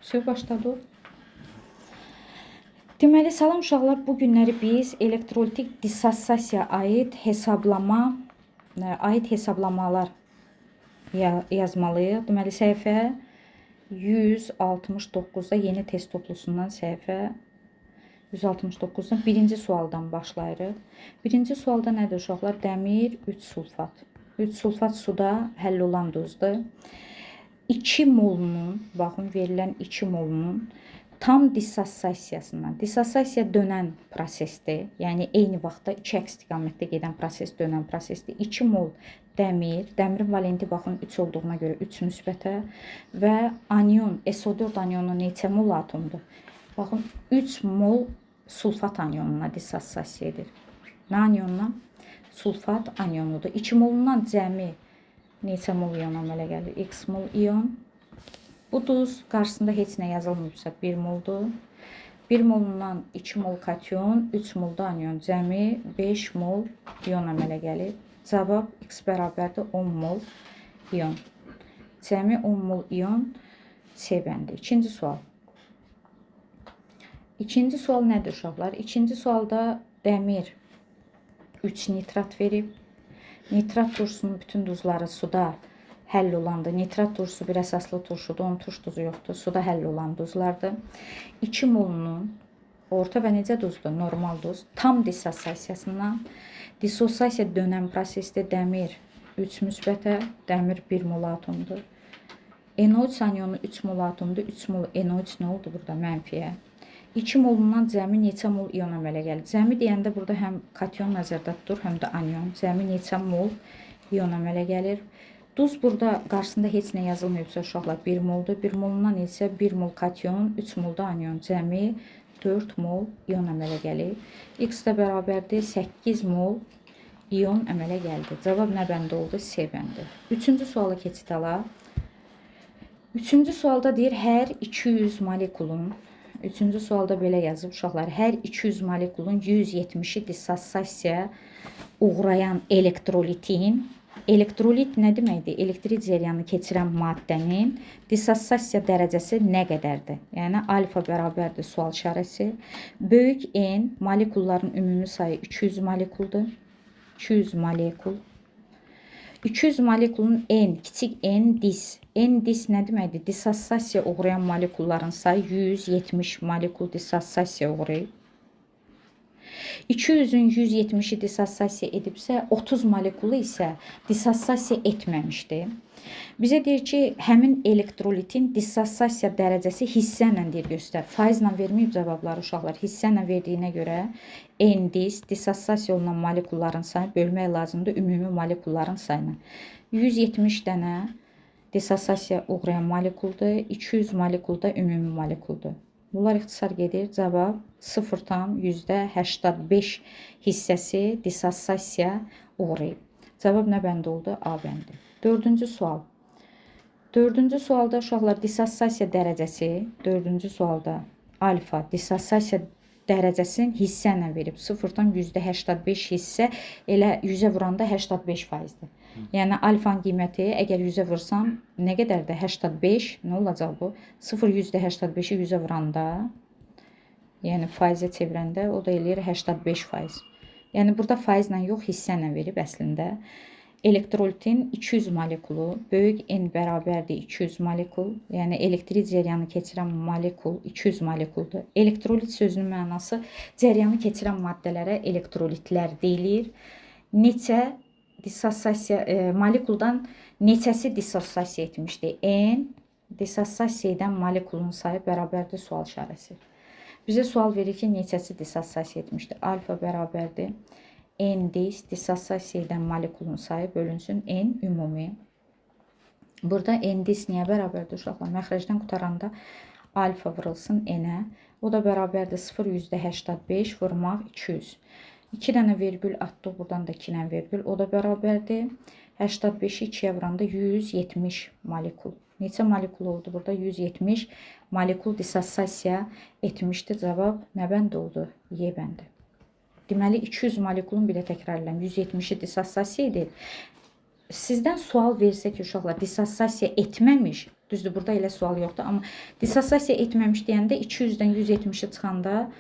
Söz başladı. Deməli, salam uşaqlar, bu günləri biz elektrolitik dissosiasiyaya aid hesablama, aid hesablamalar yazmalıyıq. Deməli, səhifə 169-da yeni test toplusundan səhifə 169-dan birinci sualdan başlayırıq. Birinci sualda nədir uşaqlar? Dəmir 3 sulfat. 3 sulfat suda həll olan duzdur. 2 molunun, baxın verilən 2 molunun tam dissosiasiyasından. Dissosiasiya dönən prosesdir. Yəni eyni vaxtda iki əks istiqamətdə gedən proses dönən prosesdir. 2 mol dəmir, dəmirin valenti baxın 3 olduğuna görə 3 müsbətə və anion SO4 anionu neçə mol atomdur? Baxın 3 mol sulfat anionuna dissosiasiya edir. Nə anionuna? Sulfat anionudur. 2 molundan cəmi neçə mol ion əmələ gəlir? X mol ion. Bu duz qarşısında heç nə yazılmayıbsa 1 moldur. 1 molundan 2 mol kation, 3 mol da anion. Cəmi 5 mol ion əmələ gəlir. Cavab x bərabərdir 10 mol ion. Cəmi 10 mol ion C bəndi. İkinci sual. İkinci sual nədir uşaqlar? İkinci sualda dəmir 3 nitrat verib. Nitrat turşusunun bütün duzları suda həll olandır. Nitrat turşusu bir əsaslı turşudur. Onun turş duzu yoxdur. Suda həll olan duzlardır. 2 molunun orta və necə duzdur? Normal duz. Tam dissosiasiyasından dissosiasiya dönən prosesdə dəmir 3 müsbətə, dəmir 1 mol atomdur. NO3 anionu 3 mol atomdur. 3 mol NO3 nə oldu burada? Mənfiyə. 2 molundan cəmi neçə mol ion əmələ gəlir? Cəmi deyəndə burada həm kation nəzərdə tutulur, həm də anion. Cəmi neçə mol ion əmələ gəlir? Duz burada qarşısında heç nə yazılmayıbsa uşaqlar 1 moldur. 1 molundan isə 1 mol kation, 3 mol da anion. Cəmi 4 mol ion əmələ gəlir. X də bərabərdir 8 mol ion əmələ gəldi. Cavab nə bəndi oldu? C bəndi. Üçüncü suala keçid alaq. Üçüncü sualda deyir hər 200 molekulun. Üçüncü sualda belə yazıb uşaqlar, hər 200 molekulun 170-i dissosiasiya uğrayan elektrolitin. Elektrolit nə deməkdir? Elektrik cəryanı keçirən maddənin dissosiasiya dərəcəsi nə qədərdir? Yəni alfa bərabərdir sual işarəsi. Böyük N molekulların ümumi sayı 200 molekuldur. 200 molekul. 200 molekulun N, kiçik N dis. N dis nə deməkdir? Dissosiasiya uğrayan molekulların sayı 170 molekul dissosiasiya uğrayıb. 200-ün 170-i dissosiasiya edibsə, 30 molekulu isə dissosiasiya etməmişdi. Bizə deyir ki, həmin elektrolitin dissosiasiya dərəcəsi hissə ilə deyir göstər. Faizlə verməyib cavabları uşaqlar. Hissə ilə verdiyinə görə N dis dissosiasiya olunan molekulların sayını bölmək lazımdır ümumi molekulların sayına. 170 dənə dissosiasiya uğrayan molekuldur, 200 molekul da ümumi molekuldur. Bunlar ixtisar gedir. Cavab 0,85 hissəsi dissosiasiya uğrayıb. Cavab nə bəndi oldu? A bəndi. Dördüncü sual. Dördüncü sualda uşaqlar dissosiasiya dərəcəsi, dördüncü sualda alfa dissosiasiya dərəcəsini hissə ilə verib. 0,85 hissə elə 100-ə vuranda 85 faizdir. Yəni alfanın qiyməti əgər 100-ə vursam nə qədərdir? 85. Nə olacaq bu? 0,85-i 100-ə vuranda, yəni faizə çevirəndə o da eləyir 85 faiz. Yəni burada faizlə yox, hissə ilə verib əslində. Elektrolitin 200 molekulu, böyük N bərabərdir 200 molekul. Yəni elektrik cəryanı keçirən molekul 200 molekuldur. Elektrolit sözünün mənası cəryanı keçirən maddələrə elektrolitlər deyilir. Neçə dissosiasiya molekuldan neçəsi dissosiasiya etmişdi? N dissosiasiya edən molekulun sayı bərabərdir sual işarəsi. Bizə sual verir ki, neçəsi dissosiasiya etmişdi? Alfa bərabərdir N dis dissosiasiya edən molekulun sayı bölünsün N ümumi. Burada N dis niyə bərabərdir uşaqlar? Məxrəcdən qurtaranda alfa vurulsun N-ə. O da bərabərdir 0,85 vurmaq 200. 2 dənə vergül atdıq, buradan da 2 dənə vergül. O da bərabərdir. 85-i 2-yə vuranda 170 molekul. Neçə molekul oldu burada? 170 molekul dissosiasiya etmişdi. Cavab nə bəndi oldu? Y bəndi. Deməli 200 molekulun bir də təkrar edirəm 170-i dissosiasiya edir. Sizdən sual versə ki, uşaqlar dissosiasiya etməmiş, Düzdür, burada elə sual yoxdur, amma dissosiasiya etməmiş deyəndə 200-dən 170-i çıxanda,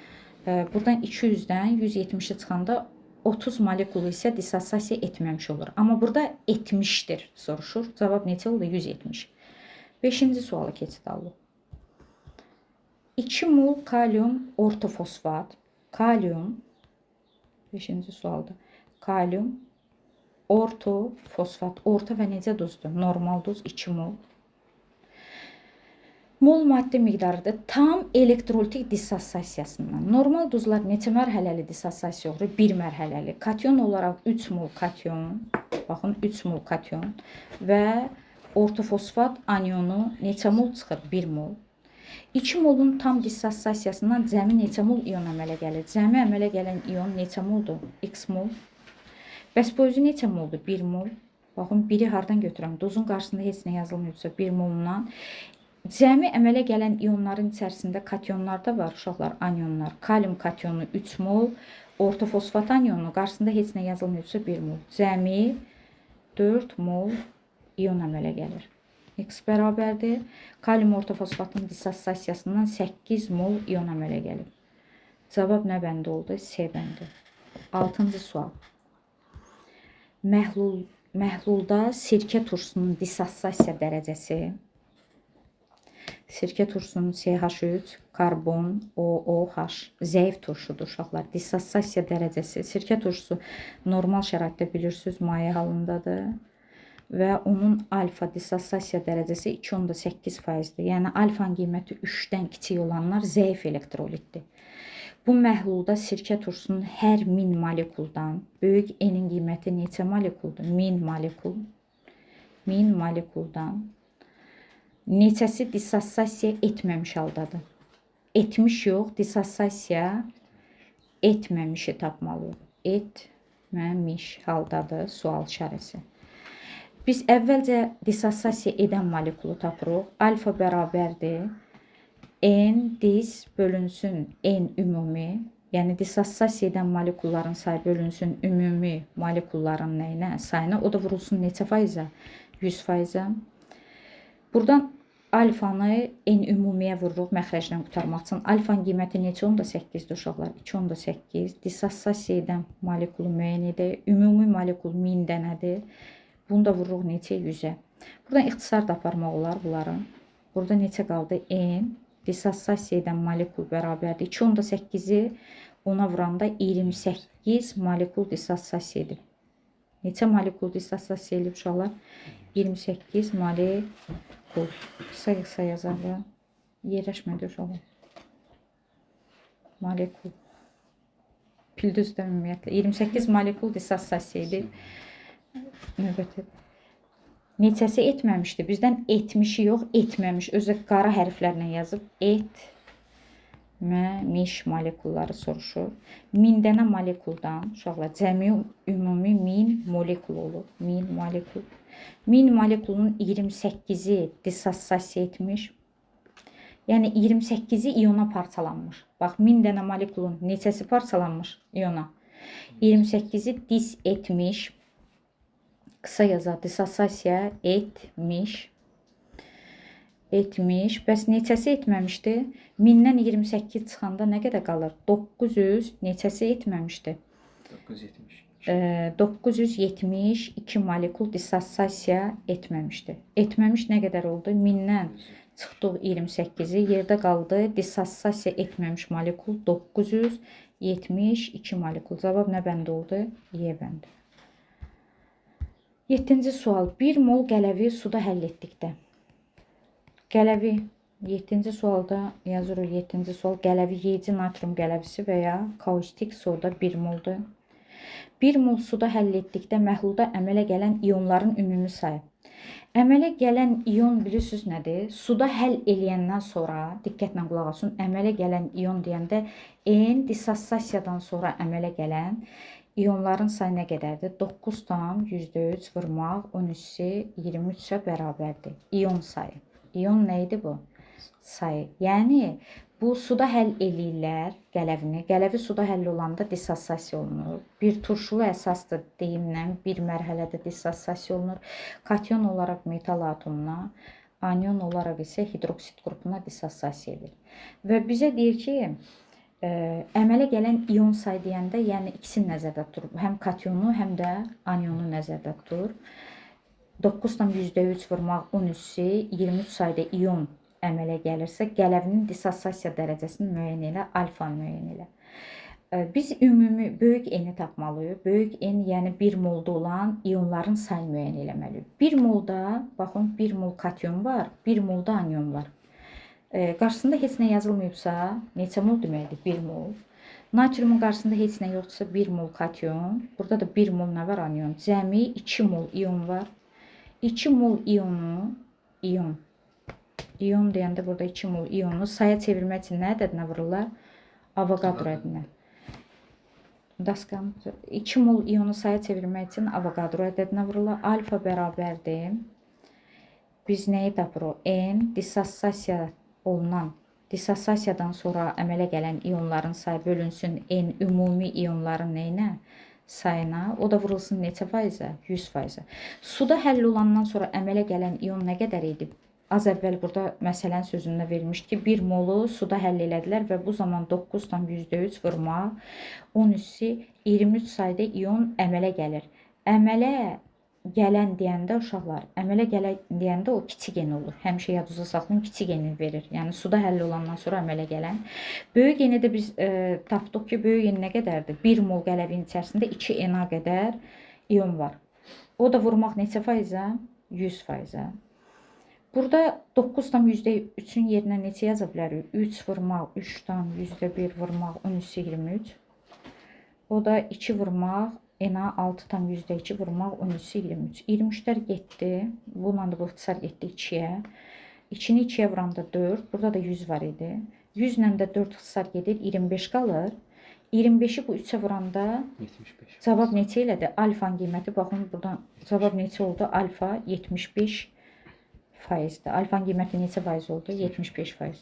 buradan 200-dən 170-i çıxanda 30 molekulu isə dissosiasiya etməmiş olur. Amma burada etmişdir soruşur. Cavab neçə oldu? 170. 5-ci suala keçid alırıq. 2 mol kalium ortofosfat, kalium 5-ci sualda kalium ortofosfat, orta və necə duzdur? Normal duz 2 mol. Mol maddə miqdarıdır tam elektrolitik dissosiasiyasından. Normal duzlar neçə mərhələli dissosiasiya uğrayır? Bir mərhələli. Kation olaraq 3 mol kation, baxın 3 mol kation və ortofosfat anionu neçə mol çıxır? 1 mol. 2 molun tam dissosiasiyasından cəmi neçə mol ion əmələ gəlir? Cəmi əmələ gələn ion neçə moldur? X mol. Bəs bu özü neçə moldur? 1 mol. Baxın, 1-i hardan götürürəm? Duzun qarşısında heç nə yazılmayıbsa 1 molundan. Cəmi əmələ gələn ionların içərisində kationlar da var, uşaqlar, anionlar. Kalium kationu 3 mol, ortofosfat anionu qarşısında heç nə yazılmayıbsa 1 mol. Cəmi 4 mol ion əmələ gəlir. X bərabərdir. Kalium ortofosfatın dissosiasiyasından 8 mol ion əmələ gəlir. Cavab nə bəndi oldu? C bəndi. 6-cı sual. Məhlulda sirkə turşusunun dissosiasiya dərəcəsi. Sirkə turşusunun CH3, karbon, OOH zəif turşudur uşaqlar. Dissosiasiya dərəcəsi. Sirkə turşusu normal şəraitdə bilirsiniz maye halındadır və onun alfa dissosiasiya dərəcəsi 2,8%-dir. Yəni alfanın qiyməti 3-dən kiçik olanlar zəif elektrolitdir. Bu məhlulda sirkə turşusunun hər 1000 molekuldan böyük N-in qiyməti neçə molekuldur? 1000 molekul. 1000 molekuldan neçəsi dissosiasiya etməmiş haldadır? Etmiş yox, dissosiasiya etməmişi tapmalıyıq. Etməmiş haldadır sual işarəsi. Biz əvvəlcə dissosiasiya edən molekulu tapırıq. Alfa bərabərdir. N dis bölünsün N ümumi. Yəni dissosiasiya edən molekulların sayı bölünsün ümumi molekulların nəyinə? Sayına. O da vurulsun neçə faizə? 100%-ə. Buradan alfanı N ümumiyə vururuq məxrəcdən qurtarmaq üçün. Alfanın qiyməti neçə? 10,8-dir uşaqlar. 2,8. Dissosiasiya edən molekulu müəyyən edək. Ümumi molekul 1000 dənədir. Bunu da vururuq neçə? 100-ə. Buradan ixtisar da aparmaq olar bunların. Burada neçə qaldı? N dissosiasiya edən molekul bərabərdir. 2,8-i ona vuranda 28 molekul dissosiasiya edib. Neçə molekul dissosiasiya edib uşaqlar? 28 molekul. Qısa-qısa yazaq. Yerləşmədi uşaqlar. Molekul. Pildüz də ümumiyyətlə. 28 molekul dissosiasiya edib. Növbəti. Neçəsi etməmişdi? Bizdən etmişi yox, etməmiş. Özü qara hərflərlə yazıb etməmiş molekulları soruşur. 1000 dənə molekuldan uşaqlar cəmi ümumi 1000 molekul olur. 1000 molekul. 1000 molekulun 28-i dissosiasiya etmiş. Yəni 28-i iona parçalanmış. Bax 1000 dənə molekulun neçəsi parçalanmış iona? 28-i dis etmiş. Qısa yazaq, dissosiasiya etmiş. Etmiş. Bəs neçəsi etməmişdi? 1000-dən 28 çıxanda nə qədər qalır? 900 neçəsi etməmişdi? 970. 972 molekul dissosiasiya etməmişdi. Etməmiş nə qədər oldu? 1000-dən çıxdıq 28-i, yerdə qaldı dissosiasiya etməmiş molekul 972 molekul. Cavab nə bəndi oldu? Y bəndi. 7-ci sual. 1 mol qələvi suda həll etdikdə. Qələvi 7-ci sualda yazırıq. 7-ci sual qələvi yeyici natrium qələvisi və ya kaustik soda 1 moldur. 1 mol suda həll etdikdə məhlulda əmələ gələn ionların ümumi sayı. Əmələ gələn ion bilirsiniz nədir? Suda həll eləyəndən sonra, diqqətlə qulaq asın, əmələ gələn ion deyəndə N dissosiasiyadan sonra əmələ gələn ionların sayı nə qədərdir? 9,3 vurmaq 10 üssü 23-ə bərabərdir. İon sayı. İon nə idi bu? Sayı. Yəni bu suda həll eləyirlər qələvini. Qələvi suda həll olanda dissosiasiya olunur. Bir turşulu əsasdır deyimlə bir mərhələdə dissosiasiya olunur. Kation olaraq metal atomuna, Anion olaraq isə hidroksid qrupuna dissosiasiya edir. Və bizə deyir ki, əmələ gələn ion sayı deyəndə, yəni ikisini nəzərdə tutur. Həm kationu, həm də anionu nəzərdə tutur. 9,3 vurmaq 10 üssü 23 sayda ion əmələ gəlirsə, qələvinin dissosiasiya dərəcəsini müəyyən elə, alfanı müəyyən elə. Biz ümumi böyük N-i tapmalıyıq. Böyük N, yəni 1 molda olan ionların sayını müəyyən eləməliyik. 1 molda, baxın, 1 mol kation var, 1 molda anion var. Qarşısında heç nə yazılmayıbsa, neçə mol deməkdir? 1 mol. Natriumun qarşısında heç nə yoxdursa 1 mol kation. Burada da 1 mol nə var? Anion. Cəmi 2 mol ion var. 2 mol ionu, ion. İon deyəndə burada 2 mol ionu saya çevirmək üçün nə ədədinə vururlar? Avogadro ədədinə. Daskan 2 mol ionu saya çevirmək üçün Avogadro ədədinə vururlar. Alfa bərabərdir. Biz nəyi tapırıq? N dissosiasiya olunan, dissosiasiyadan sonra əmələ gələn ionların sayı bölünsün N ümumi ionların nəyinə? Sayına. O da vurulsun neçə faizə? 100 faizə. Suda həll olandan sonra əmələ gələn ion nə qədər idi? Az əvvəl burada məsələnin sözündə verilmişdi ki, 1 molu suda həll elədilər və bu zaman 9,3 vurmaq 10 üssü 23 sayda ion əmələ gəlir. Əmələ gələn deyəndə uşaqlar, əmələ gələn deyəndə o kiçik N olur. Həmişə yadınızda saxlayın, kiçik N verir. Yəni suda həll olandan sonra əmələ gələn. Böyük N-i də biz tapdıq ki, böyük N nə qədərdir? 1 mol qələvin içərisində 2 Na qədər ion var. O da vurmaq neçə faizə? 100 faizə. Burada 9,3-ün yerinə neçə yaza bilərik? 3 vurmaq 3,1 vurmaq 10 üssü 23. O da 2 vurmaq Na 6,2 vurmaq 10 üssü 23. 23-lər getdi. Bununla da bu ixtisar getdi 2-yə. 2-ni 2-yə vuranda 4. Burada da 100 var idi. 100 ilə də 4 ixtisar gedir. 25 qalır. 25-i bu 3-ə vuranda 75. cavab neçə elədi? Alfanın qiyməti, baxın, buradan cavab neçə oldu? Alfa 75 faizdir. Alfanın qiyməti neçə faiz oldu? 75 faiz.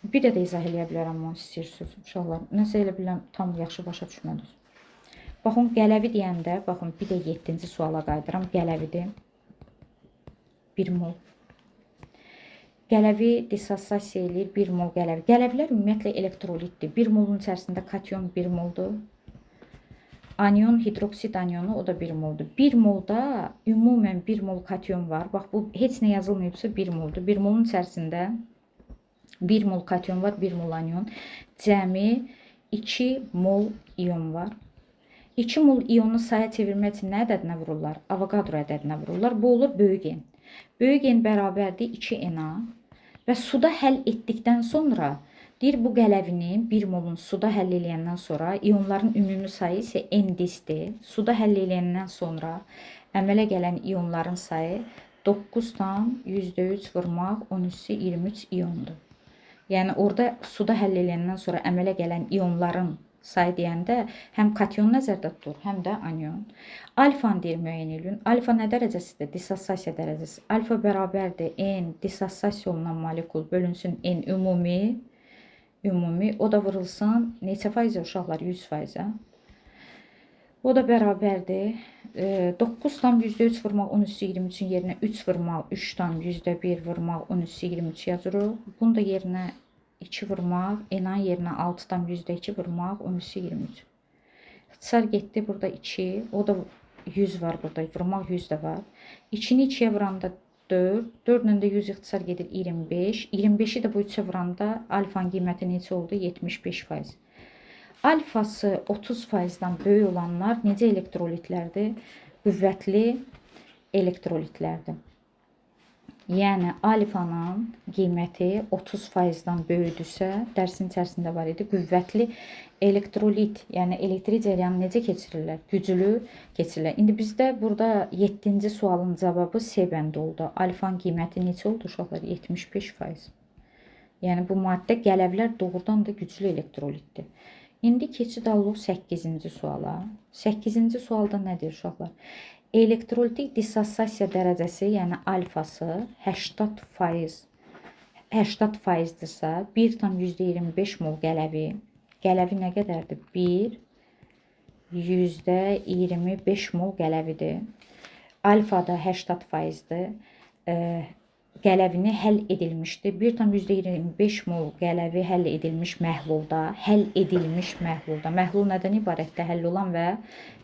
Bir də izah eləyə bilərəm onu istəyirsiniz uşaqlar. Nəsə elə bilirəm tam yaxşı başa düşmədiniz. Baxın, qələvi deyəndə, baxın, bir də 7-ci suala qayıdıram. Qələvidir. 1 mol. Qələvi dissosiasiya eləyir 1 mol qələvi. Qələvlər ümumiyyətlə elektrolitdir. 1 molun içərisində kation 1 moldur. Anion, hidroksid anionu, o da 1 moldur. 1 molda ümumən 1 mol kation var. Bax, bu heç nə yazılmayıbsa 1 moldur. 1 molun içərisində 1 mol kation var, 1 mol anion. Cəmi 2 mol ion var. 2 mol ionu saya çevirmək üçün nə ədədinə vururlar? Avogadro ədədinə vururlar. Bu olur böyük N. Böyük N bərabərdir 2 Na. Və suda həll etdikdən sonra deyir bu qələvinin 1 molun suda həll eləyəndən sonra ionların ümumi sayı isə N disdir. Suda həll eləyəndən sonra əmələ gələn ionların sayı 9,3 vurmaq 10 üssü 23 iondur. Yəni orada suda həll eləyəndən sonra əmələ gələn ionların sayı deyəndə həm kation nəzərdə tutur, həm də anion. Alfanı deyir müəyyən eləyin. Alfa nə dərəcəsidir? Dissosiasiya dərəcəsi. Alfa bərabərdir N dissosiasiya olunan molekul bölünsün N ümumi. Ümumi. O da vurulsun neçə faizə uşaqlar? 100 faizə. O da bərabərdir. 9,3 vurmaq 10 üssü 23-ün yerinə 3 vurmaq 3,1 vurmaq 10 üssü 23 yazırıq. Bunu da yerinə 2 vurmaq, N-ın yerinə 6,2 vurmaq 10 üssü 23. İxtisar getdi burada 2, o da 100 var burada, vurmaq 100 də var. 2-ni 2-yə vuranda 4, 4 ilə də 100 ixtisar gedir 25. 25-i də bu 3-ə vuranda alfanın qiyməti neçə oldu? 75%. Alfası 30%-dan böyük olanlar necə elektrolitlərdir? Qüvvətli elektrolitlərdir. Yəni alfanın qiyməti 30%-dan böyükdürsə, dərsin içərisində var idi, qüvvətli elektrolit, yəni elektrik cərəyanı necə keçirirlər? Güclü keçirirlər. İndi bizdə burada 7-ci sualın cavabı C bəndi oldu. Alfanın qiyməti neçə oldu uşaqlar? 75%. Yəni bu maddə qələvlər doğrudan da güclü elektrolitdir. İndi keçid alırıq 8-ci suala. 8-ci sualda nə deyir uşaqlar? Elektrolitik dissosiasiya dərəcəsi, yəni alfası 80%, 80%dirsə, 1,25 mol qələvi, qələvi nə qədərdir? 1,25 mol qələvidir. Alfa da 80%-dir. qələvini həll edilmişdi. 1,25 mol qələvi həll edilmiş məhlulda, həll edilmiş məhlulda. Məhlul nədən ibarətdir? Həll olan və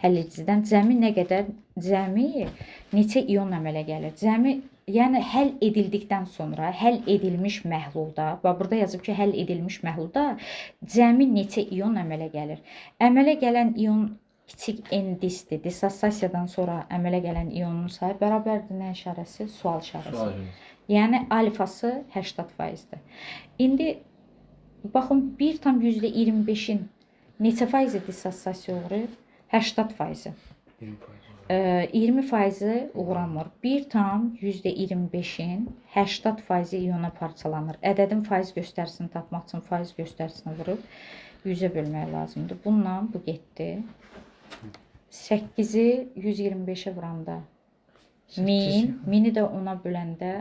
həll edicidən. Cəmi nə qədər? Cəmi neçə ion əmələ gəlir? Cəmi, yəni həll edildikdən sonra həll edilmiş məhlulda, bax burada yazıb ki, həll edilmiş məhlulda cəmi neçə ion əmələ gəlir? Əmələ gələn ion kiçik n disdir. Dissosiasiyadan sonra əmələ gələn ionun sayı bərabərdir nə işarəsi? Sual işarəsi. Sual işarəsi. Yəni alfası 80%-dir. İndi baxın 1,25-in neçə faizi dissosiasiya uğrayır? 80%. 20%. 20%-i uğramır. 1,25-in 80% iona parçalanır. Ədədin faiz göstərisini tapmaq üçün faiz göstərisini vurub 100-ə bölmək lazımdır. Bununla bu getdi. 8-i 125-ə vuranda 1000, 1000-i də 10-a böləndə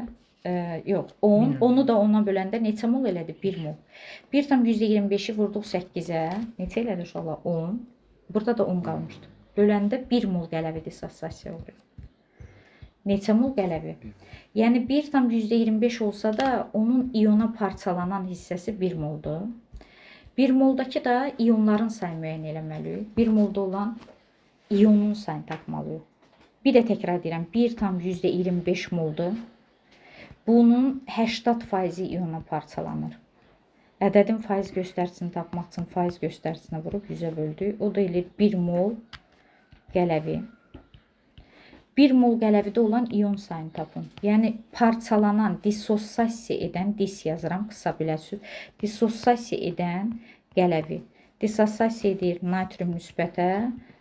yox, 10, 10-u da 10-a böləndə neçə mol elədi? 1 mol. 1,25-i vurduq 8-ə. Neçə elədi uşaqlar? 10. Burada da 10 qalmışdı. Böləndə 1 mol qələvi dissosiasiya olur. Neçə mol qələvi? Yəni 1,25 olsa da onun iona parçalanan hissəsi 1 moldur. 1 moldakı da ionların sayını müəyyən eləməliyik. 1 molda olan ionun sayını tapmalıyıq. Bir də təkrar edirəm, 1,25 moldur. Bunun 80% iona parçalanır. Ədədin faiz göstəricisini tapmaq üçün faiz göstəricisini vurub 100-ə böldük. O da eləyir 1 mol qələvi. 1 mol qələvidə olan ion sayını tapın. Yəni parçalanan, dissosiasiya edən, dis yazıram, qısa biləsiniz. Dissosiasiya edən qələvi. Dissosiasiya edir natrium müsbətə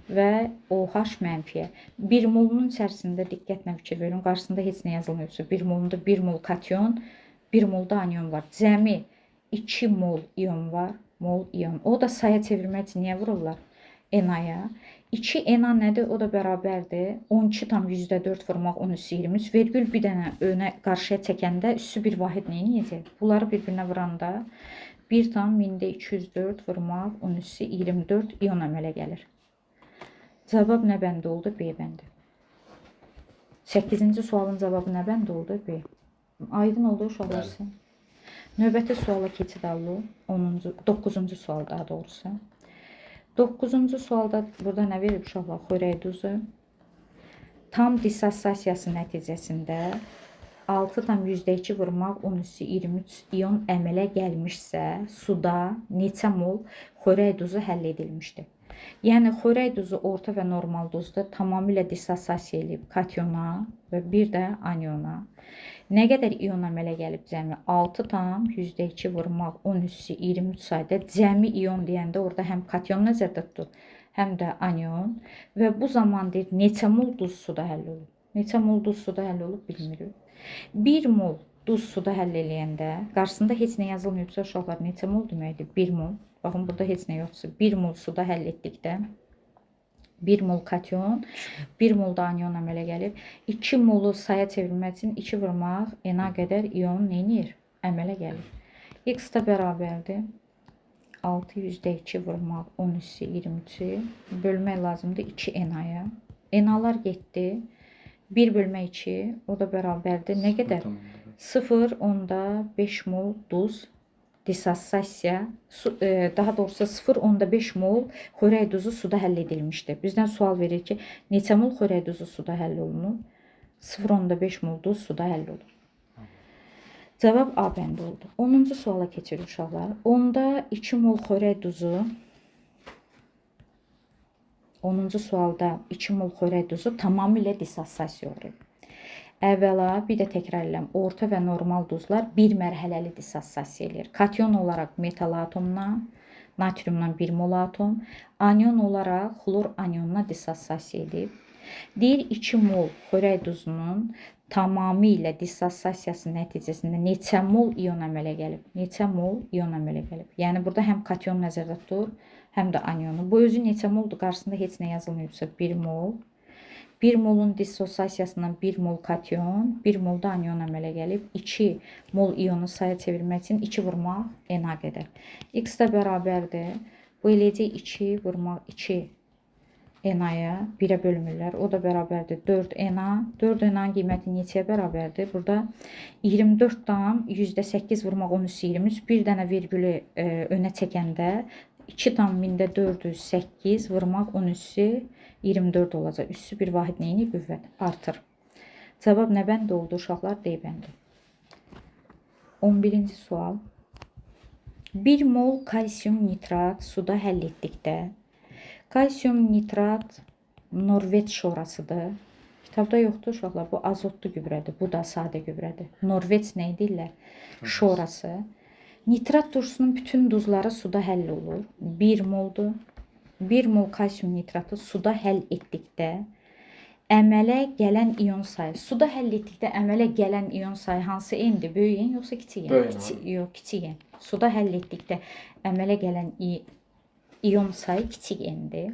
və OH mənfiyə. 1 molunun içərisində diqqətlə fikir verin. Qarşısında heç nə yazılmıyıbsa 1 molunda 1 mol kation, 1 molda anion var. Cəmi 2 mol ion var. Mol ion. O da saya çevirmək üçün niyə vururlar? Na-ya. 2 Na nədir? O da bərabərdir. 12,4 vurmaq 10 üssü 23. Vergül bir dənə önə qarşıya çəkəndə üssü bir vahid nə edəcək? Bunları bir-birinə vuranda 1,204 vurmaq 10 üssü 24 ion əmələ gəlir. Cavab nə bəndi oldu? B bəndi. 8-ci sualın cavabı nə bəndi oldu? B. Aydın oldu uşaqlar sizə? Növbəti suala keçid alırıq. 10-cu, 9-cu sual daha doğrusu. 9-cu sualda burada nə verib uşaqlar? Xörək duzu. Tam dissosiasiyası nəticəsində 6,2 vurmaq 10 üssü 23 ion əmələ gəlmişsə, suda neçə mol xörək duzu həll edilmişdir? Yəni xörək duzu orta və normal duzda tamamilə dissosiasiya eləyib kationa və bir də aniona. Nə qədər ion əmələ gəlib cəmi? 6,2 vurmaq 10 üssü 23 sayda cəmi ion deyəndə orada həm kation nəzərdə tutur, həm də anion və bu zaman deyir neçə mol duz suda həll olub? Neçə mol duz suda həll olub bilmirik. 1 mol duz suda həll eləyəndə qarşısında heç nə yazılmayıbsa uşaqlar neçə mol deməkdir? 1 mol. Baxın burada heç nə yoxdursa 1 mol suda həll etdikdə 1 mol kation, 1 mol da anion əmələ gəlir. 2 molu saya çevirmək üçün 2 vurmaq Na qədər ion nə edir? Əmələ gəlir. X da bərabərdir. 6,2 vurmaq 10 üssü 23-ü bölmək lazımdır 2 Na-ya. Na-lar getdi. 1 bölmək 2, o da bərabərdir. Nə qədər? 0,5 mol duz dissosiasiya, daha doğrusu 0,5 mol xörək duzu suda həll edilmişdir. Bizdən sual verir ki, neçə mol xörək duzu suda həll olunur? 0,5 mol duz suda həll olunur. Cavab A bəndi oldu. 10-cu suala keçirik uşaqlar. Onda 2 mol xörək duzu 10-cu sualda 2 mol xörək duzu tamamilə dissosiasiya uğrayıb. Əvvəla bir də təkrar edirəm, orta və normal duzlar bir mərhələli dissosiasiya eləyir. Kation olaraq metal atomuna, natriumdan 1 mol atom, anion olaraq xlor anionuna dissosiasiya edib. Deyir 2 mol xörək duzunun tamamilə dissosiasiyası nəticəsində neçə mol ion əmələ gəlib? Neçə mol ion əmələ gəlib? Yəni burada həm kation nəzərdə tutur, həm də anionu. Bu özü neçə moldur? Qarşısında heç nə yazılmayıbsa 1 mol. 1 molun dissosiasiyasından 1 mol kation, 1 mol da anion əmələ gəlib. 2 mol ionu saya çevirmək üçün 2 vurmaq Na qədər. X də bərabərdir. Bu eləyəcək 2 vurmaq 2 Na-ya 1-ə bölmürlər. O da bərabərdir 4 Na. 4 Na-nın qiyməti neçəyə bərabərdir? Burada 24,8 vurmaq 10 üssü 23. Bir dənə vergülü önə çəkəndə 2,408 vurmaq 10 üssü 24 olacaq. Üssü bir vahid neyini? Qüvvət artır. Cavab nə bəndi oldu uşaqlar? D bəndi. 11-ci sual. 1 mol kalsium nitrat suda həll etdikdə, kalsium nitrat Norveç şorasıdır. Kitabda yoxdur uşaqlar. Bu azotlu gübrədir. Bu da sadə gübrədir. Norveç nə deyirlər? Şorası. Nitrat turşusunun bütün duzları suda həll olur. 1 moldur. 1 mol kalsium nitratı suda həll etdikdə əmələ gələn ion sayı. Suda həll etdikdə əmələ gələn ion sayı hansı n-dir? Böyük n yoxsa kiçik n? Böyük N. Yox, kiçik n. Suda həll etdikdə əmələ gələn ion sayı kiçik n-dir.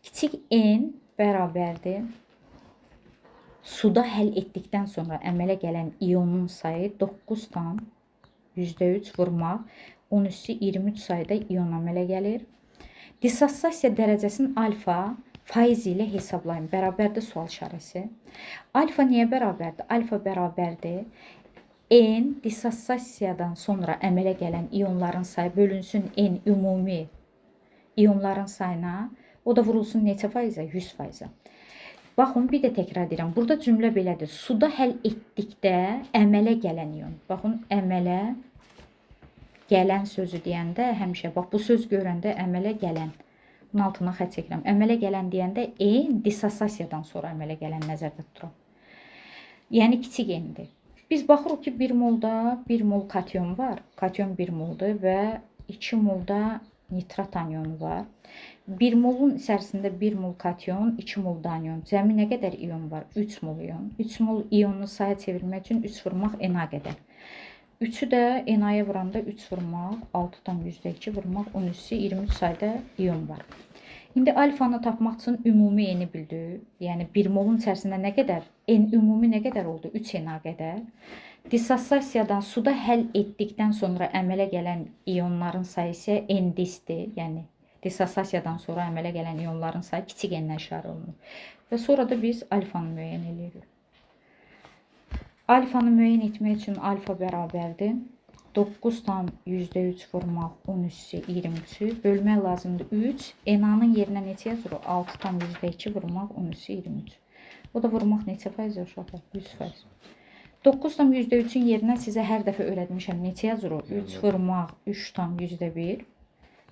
Kiçik n bərabərdir. Suda həll etdikdən sonra əmələ gələn ionun sayı 9,3 vurmaq 10 üssü 23 sayda ion əmələ gəlir. Dissosiasiya dərəcəsinin alfa faiz ilə hesablayın. Bərabərdir sual işarəsi. Alfa niyə bərabərdir? Alfa bərabərdir N dissosiasiyadan sonra əmələ gələn ionların sayı bölünsün N ümumi ionların sayına, o da vurulsun neçə faizə? 100 faizə. Baxın, bir də təkrar edirəm. Burada cümlə belədir. Suda həll etdikdə əmələ gələn ion. Baxın, əmələ gələn sözü deyəndə həmişə, bax bu söz görəndə əmələ gələn. Bunun altına xətt çəkirəm. Əmələ gələn deyəndə N dissosiasiyadan sonra əmələ gələn nəzərdə tuturam. Yəni kiçik N-dir. Biz baxırıq ki, 1 molda 1 mol kation var. Kation 1 moldur və 2 molda nitrat anyonu var. 1 molun içərisində 1 mol kation, 2 mol da anion. Cəmi nə qədər ion var? 3 mol ion. 3 mol ionu saya çevirmək üçün 3 vurmaq Na qədər. 3-ü də Na-ya vuranda 3 vurmaq 6,2 vurmaq 10 üssü 23 sayda ion var. İndi alfanı tapmaq üçün ümumi N-i bildik. Yəni 1 molun içərisində nə qədər? N ümumi nə qədər oldu? 3 Na qədər. Dissosiasiyadan suda həll etdikdən sonra əmələ gələn ionların sayı isə N disdir. Yəni dissosiasiyadan sonra əmələ gələn ionların sayı kiçik N-lə işarə olunur. Və sonra da biz alfanı müəyyən edirik. Alfanı müəyyən etmək üçün alfa bərabərdir 9,3 vurmaq 10 üssü 23-ü bölmək lazımdır 3. Na-nın yerinə neçə yazırıq? 6,2 vurmaq 10 üssü 23. O da vurmaq neçə faiz uşaqlar? 100 faiz. 9,3-ün yerinə sizə hər dəfə öyrətmişəm. Neçə yazırıq? 3 vurmaq 3,1.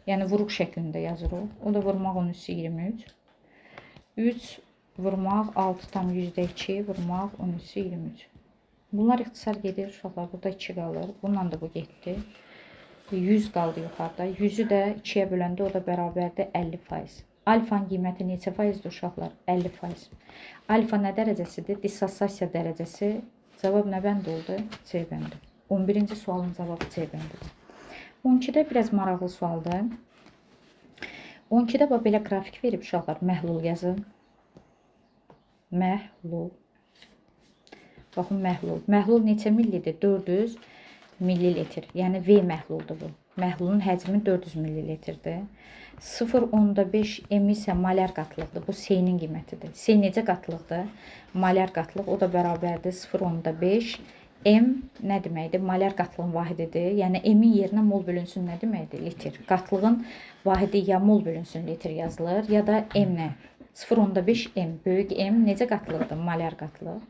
Yəni vuruq şəklində yazırıq. O da vurmaq 10 üssü 23. 3 vurmaq 6,2 vurmaq 10 üssü 23. Bunlar ixtisar gedir uşaqlar. Burada 2 qalır. Bununla da bu getdi. 100 qaldı yuxarıda. 100-ü də 2-yə böləndə o da bərabərdir 50%. Alfanın qiyməti neçə faizdir uşaqlar? 50%. Alfa nə dərəcəsidir? Dissosiasiya dərəcəsi. Cavab nə bəndi oldu? C bəndi. 11-ci sualın cavabı C bəndidir. 12-də biraz maraqlı sualdır. 12-də bax belə qrafik verib uşaqlar. Məhlul yazın. Məhlul. Baxın məhlul. Məhlul neçə millidir? 400 millilitr. Yəni V məhluldur bu. Məhlulun həcmi 400 millilitrdir. 0,5 M isə malyar qatlıqdır. Bu S-nin qiymətidir. S necə qatlıqdır? Malyar qatlıq. O da bərabərdir 0,5 M nə deməkdir? Malyar qatlığın vahididir. Yəni M-in yerinə mol bölünsün nə deməkdir? Litr. Qatlığın vahidi ya mol bölünsün litr yazılır, ya da M-nə. 0,5 M. Böyük M necə qatlıqdır? Malyar qatlıq.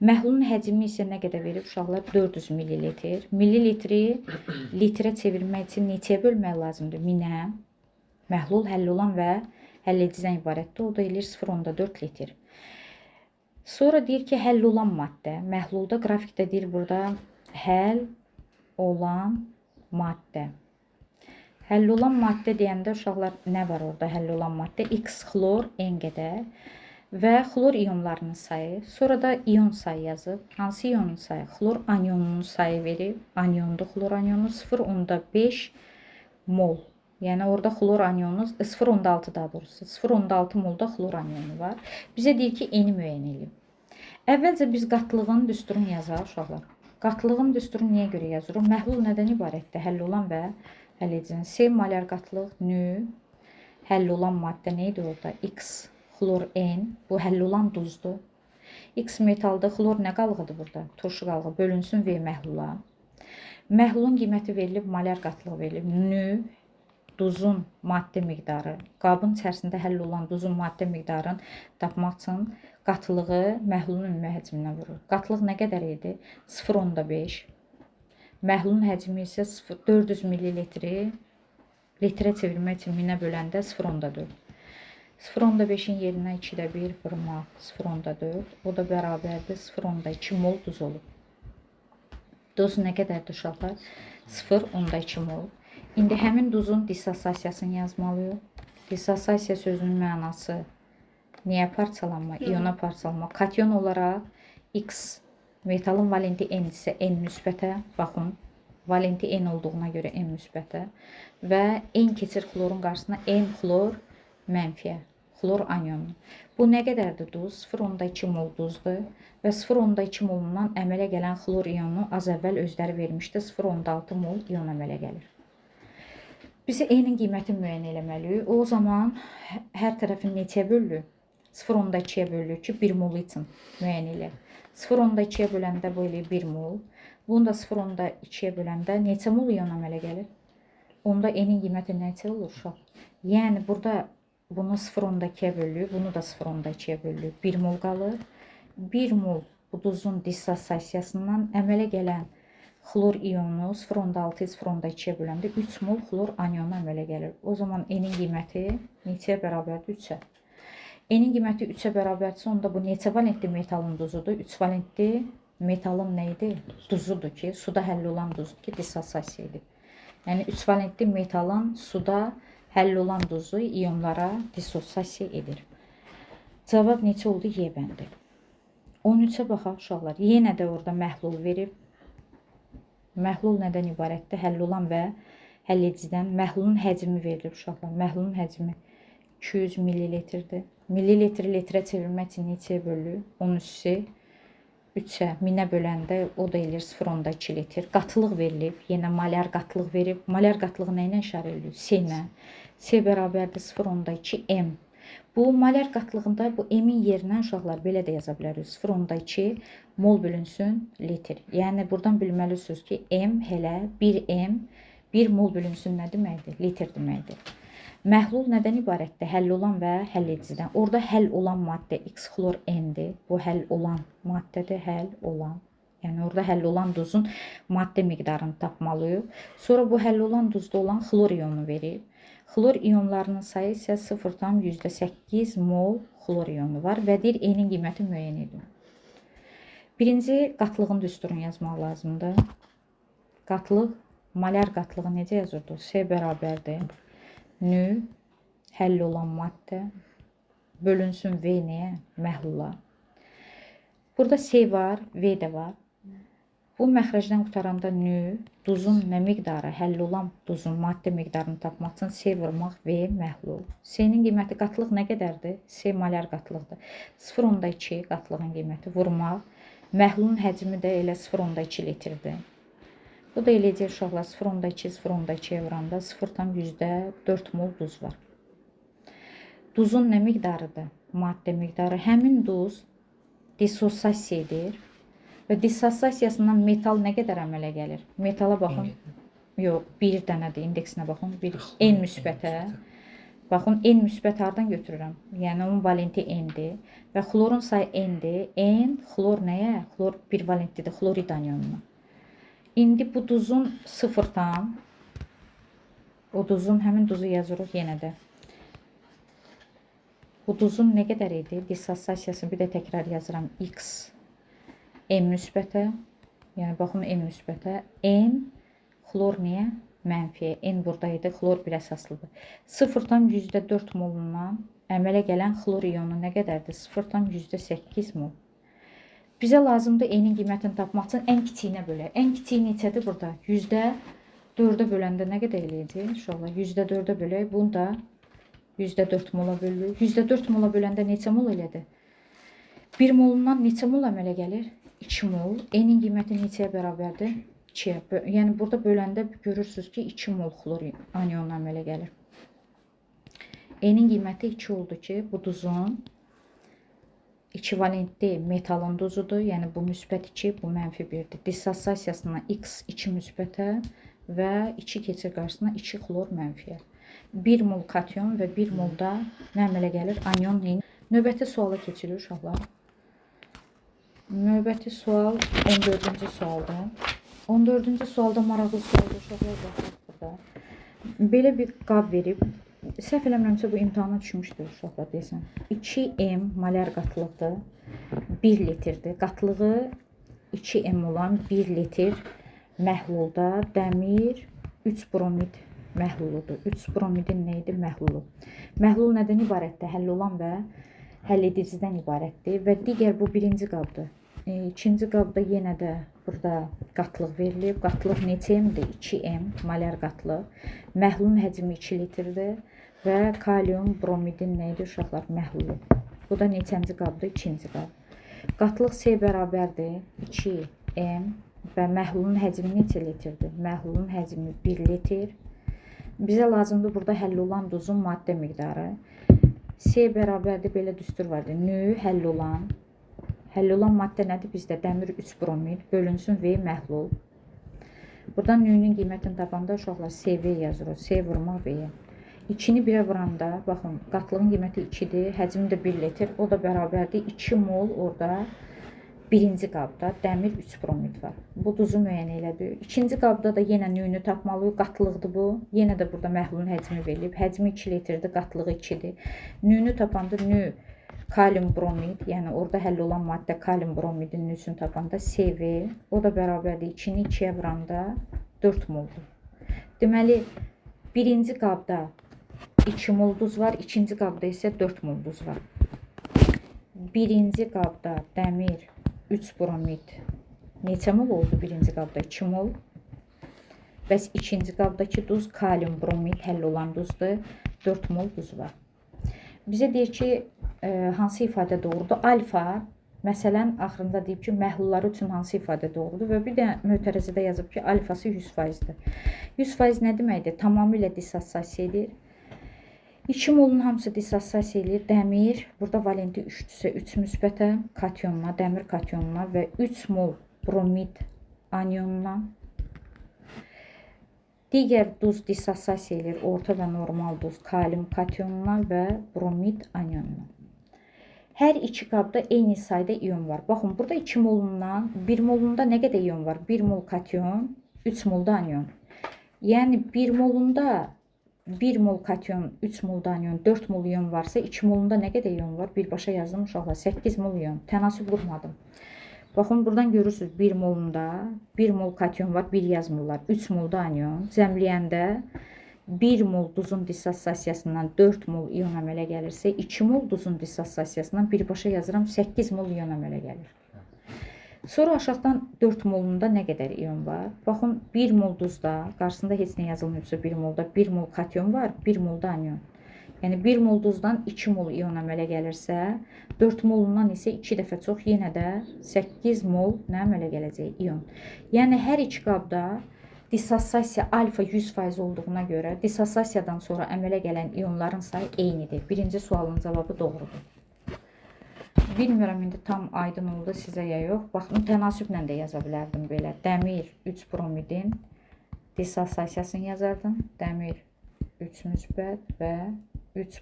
Məhlulun həcmi isə nə qədər verib uşaqlar? 400 millilitr. Millilitri litrə çevirmək üçün neçəyə bölmək lazımdır? 1000-ə. Məhlul həll olan və həll edicidən ibarətdir. O da eləyir 0,4 litr. Sonra deyir ki, həll olan maddə. Məhlulda qrafikdə deyir burada həll olan maddə. Həll olan maddə deyəndə uşaqlar nə var orada həll olan maddə? X xlor N qədər və xlor ionlarının sayı. Sonra da ion sayı yazıb. Hansı ionun sayı? Xlor anionunun sayı verib. Aniondur xlor anionu 0,5 mol. Yəni orada xlor anionu 0,6 daha doğrusu 0,6 molda xlor anionu var. Bizə deyir ki, N-i müəyyən eləyin. Əvvəlcə biz qatlığın düsturunu yazaq uşaqlar. Qatlığın düsturunu niyə görə yazırıq? Məhlul nədən ibarətdir? Həll olan və həll edicinin. S malyar qatlıq, nü, həll olan maddə nə idi orada? X Xlor N, bu həll olan duzdur. X metalda xlor nə qalğıdır burada? Turşu qalğı bölünsün V məhlula. Məhlulun qiyməti verilib, molyar qatlığı verilib. Nü duzun maddə miqdarı, qabın içərisində həll olan duzun maddə miqdarını tapmaq üçün qatılığı məhlulun ümumi həcminə vurur. Qatlıq nə qədər idi? 0,5. Məhlulun həcmi isə 400 millilitri litrə çevirmək üçün minə böləndə 0,4. 0,5-in yerinə 2-də 1 vurmaq 0,4. O da bərabərdir 0,2 mol duz olub. Duz nə qədərdir uşaqlar? 0,2 mol. İndi həmin duzun dissosiasiyasını yazmalıyıq. Dissosiasiya sözünün mənası niyə parçalanma? İona parçalanma. Kation olaraq X metalın valenti N isə N müsbətə, baxın, valenti N olduğuna görə N müsbətə və N keçir xlorun qarşısına N xlor mənfiyə, xlor anyonu. Bu nə qədərdir duz? 0,2 mol duzdur və 0,2 molundan əmələ gələn xlor ionu az əvvəl özləri vermişdi. 0,6 mol ion əmələ gəlir. Bizə N-in qiymətini müəyyən eləməliyik. O zaman hər tərəfini neçəyə bölürük? 0,2-yə bölürük ki, 1 mol üçün müəyyən eləyək. 0,2-yə böləndə bu eləyir 1 mol. Bunu da 0,2-yə böləndə neçə mol ion əmələ gəlir? Onda N-in qiyməti neçə olur uşaq? Yəni burada bunu 0,2-yə bölürük, bunu da 0,2-yə bölürük. 1 mol qalır. 1 mol bu duzun dissosiasiyasından əmələ gələn xlor ionu 0,6 0,2-yə böləndə 3 mol xlor anyonu əmələ gəlir. O zaman N-in qiyməti neçəyə bərabərdir? 3-ə. N-in qiyməti 3-ə bərabərdirsə, onda bu neçə valentli metalın duzudur? 3 valentli metalın nə idi? Duzudur ki, suda həll olan duzdur ki, dissosiasiya edib. Yəni 3 valentli metalın suda həll olan duzu ionlara dissosiasiya edir. Cavab neçə oldu? Y bəndi. 13-ə baxaq uşaqlar. Yenə də orada məhlul verib. Məhlul nədən ibarətdir? Həll olan və həll edicidən. Məhlulun həcmi verilib uşaqlar. Məhlulun həcmi 200 millilitrdir. Millilitri litrə çevirmək üçün neçəyə bölürük? 10 üssü 3-ə, 1000-ə böləndə o da eləyir 0,2 litr. Qatılıq verilib. Yenə molyar qatılıq verib. Molyar qatılığı nə ilə işarə edilir? C ilə. C bərabərdir 0,2 M. Bu molyar qatlığında bu M-in yerinə uşaqlar belə də yaza bilərik. 0,2 mol bölünsün litr. Yəni buradan bilməlisiniz ki, M elə 1 M 1 mol bölünsün nə deməkdir? Litr deməkdir. Məhlul nədən ibarətdir? Həll olan və həll edicidən. Orada həll olan maddə X xlor N-dir. Bu həll olan maddədir, həll olan. Yəni orada həll olan duzun maddə miqdarını tapmalıyıq. Sonra bu həll olan duzda olan xlor ionu verir. Xlor ionlarının sayı isə 0,8 mol xlor ionu var və deyir N-in qiyməti müəyyən edin. Birinci qatlığın düsturunu yazmaq lazımdır. Qatlıq, molyar qatlığı necə yazırdıq? S bərabərdir. Nü həll olan maddə bölünsün V nəyə? Məhlula. Burada C var, V də var. Bu məxrəcdən qurtaranda nü duzun nə miqdarı, həll olan duzun maddə miqdarını tapmaq üçün C vurmaq V məhlul. C-nin qiyməti qatlıq nə qədərdir? C molyar qatlıqdır. 0,2 qatlığın qiyməti vurmaq. Məhlulun həcmi də elə 0,2 litrdir. Bu da eləyəcək uşaqlar 0,2 0,2-yə vuranda 0,4 mol duz var. Duzun nə miqdarıdır? Maddə miqdarı. Həmin duz dissosiasiya edir. Və dissosiasiyasından metal nə qədər əmələ gəlir? Metala baxın. Yox, bir dənədir. İndeksinə baxın. Bir N müsbətə. Baxın, N müsbət hardan götürürəm? Yəni onun valenti N-dir və xlorun sayı N-dir. N xlor nəyə? Xlor bir valentlidir, xlorid anyonuna. İndi bu duzun 0 tam o duzun həmin duzu yazırıq yenə də. Bu duzun nə qədər idi? Dissosiasiyasını bir də təkrar yazıram. X M müsbətə, yəni baxın M müsbətə, N xlor niyə? Mənfiyə. N burada idi, xlor bir əsaslıdır. 0,4 molundan əmələ gələn xlor ionu nə qədərdir? 0,8 mol. Bizə lazımdır N-in qiymətini tapmaq üçün ən kiçiyinə bölək. Ən kiçiyi neçədir burada? %4-ə böləndə nə qədər eləyəcək? Uşaqlar, %4-ə bölək. Bunu da %4 mola bölürük. %4 mola böləndə neçə mol elədi? 1 molundan neçə mol əmələ gəlir? 2 mol. N-in qiyməti neçəyə bərabərdir? 2-yə. Yəni burada böləndə görürsünüz ki, 2 mol xlor anyonu əmələ gəlir. N-in qiyməti 2 oldu ki, bu duzun 2 valentli metalın duzudur. Yəni bu müsbət 2, bu mənfi 1-dir. Dissosiasiyasından X 2 müsbətə və 2 keçir qarşısına 2 xlor mənfiyə. 1 mol kation və 1 mol da nə əmələ gəlir? Anion. Növbəti suala keçirik uşaqlar. Növbəti sual 14-cü sualdır. 14-cü sualda maraqlı sualdır uşaqlar, baxaq burada. Belə bir qab verib. Səhv eləmirəmsə bu imtahana düşmüşdür uşaqlar deyəsən. 2M molar qatılıqdır. 1 litrdir. Qatılığı 2M olan 1 litr məhlulda dəmir 3 bromid məhluludur. 3 bromidin nə idi? Məhlulu. Məhlul nədən ibarətdir? Həll olan və həll edicidən ibarətdir və digər bu birinci qabdır. İkinci qabda yenə də burada qatlıq verilib. Qatlıq neçə M-dir? 2M molar qatlıq. Məhlulun həcmi 2 litrdir və kalium bromidin nə idi uşaqlar? Məhlulu. Bu da neçənci qabdır? İkinci qab. Qatlıq C bərabərdir 2M və məhlulun həcmi neçə litrdir? Məhlulun həcmi 1 litr. Bizə lazımdır burada həll olan duzun maddə miqdarı. C bərabərdir, belə düstur vardır. Nü həll olan. Həll olan maddə nədir? Bizdə dəmir 3 bromid bölünsün V məhlul. Buradan nü-nün qiymətini tapanda uşaqlar CV yazırıq. C vurmaq V-yə. 2-ni 1-ə vuranda, baxın, qatlığın qiyməti 2-dir, həcmi də 1 litr. O da bərabərdir 2 mol orada birinci qabda dəmir 3 bromid var. Bu duzu müəyyən elədi. İkinci qabda da yenə nü-nü tapmalıyıq. Qatlıqdır bu. Yenə də burada məhlulun həcmi verilib. Həcmi 2 litrdir, qatlığı 2-dir. Nü-nü tapanda nü kalium bromid, yəni orada həll olan maddə kalium bromidin nüsünü tapanda CV, o da bərabərdir 2-ni 2-yə vuranda 4 moldur. Deməli, birinci qabda 2 mol duz var, ikinci qabda isə 4 mol duz var. Birinci qabda dəmir 3 bromid neçə mol oldu birinci qabda? 2 mol. Bəs ikinci qabdakı duz kalium bromid həll olan duzdur. 4 mol duz var. Bizə deyir ki, hansı ifadə doğrudur? Alfa, məsələn, axırında deyib ki, məhlulları üçün hansı ifadə doğrudur və bir də mötərizədə yazıb ki, alfası 100%-dir. 100% nə deməkdir? Tamamilə dissosiasiya edir. 2 molun hamısı dissosiasiya eləyir. Dəmir, burada valenti 3-dürsə 3 müsbətə, kationuna, dəmir kationuna və 3 mol bromid anionuna. Digər duz dissosiasiya eləyir. Orta və normal duz kalium kationuna və bromid anionuna. Hər iki qabda eyni sayda ion var. Baxın, burada 2 molundan 1 molunda nə qədər ion var? 1 mol kation, 3 mol da anion. Yəni 1 molunda 1 mol kation, 3 mol da anion, 4 mol ion varsa, 2 molunda nə qədər ion var? Birbaşa yazdım uşaqlar. 8 mol ion. Tənasüb qurmadım. Baxın, buradan görürsünüz 1 molunda 1 mol kation var, 1 yazmırlar. 3 mol da anion. Cəmləyəndə 1 mol duzun dissosiasiyasından 4 mol ion əmələ gəlirsə, 2 mol duzun dissosiasiyasından birbaşa yazıram 8 mol ion əmələ gəlir. Sonra aşağıdan 4 molunda nə qədər ion var? Baxın, 1 mol duzda, qarşısında heç nə yazılmayıbsa 1 molda 1 mol kation var, 1 mol da anion. Yəni 1 mol duzdan 2 mol ion əmələ gəlirsə, 4 molundan isə 2 dəfə çox yenə də 8 mol nə əmələ gələcək? İon. Yəni hər iki qabda dissosiasiya alfa 100% olduğuna görə dissosiasiyadan sonra əmələ gələn ionların sayı eynidir. Birinci sualın cavabı doğrudur. Bilmirəm indi tam aydın oldu sizə ya yox. Baxın, tənasüblə də yaza bilərdim belə. Dəmir 3 bromidin dissosiasiyasını yazardım. Dəmir 3 müsbət və 3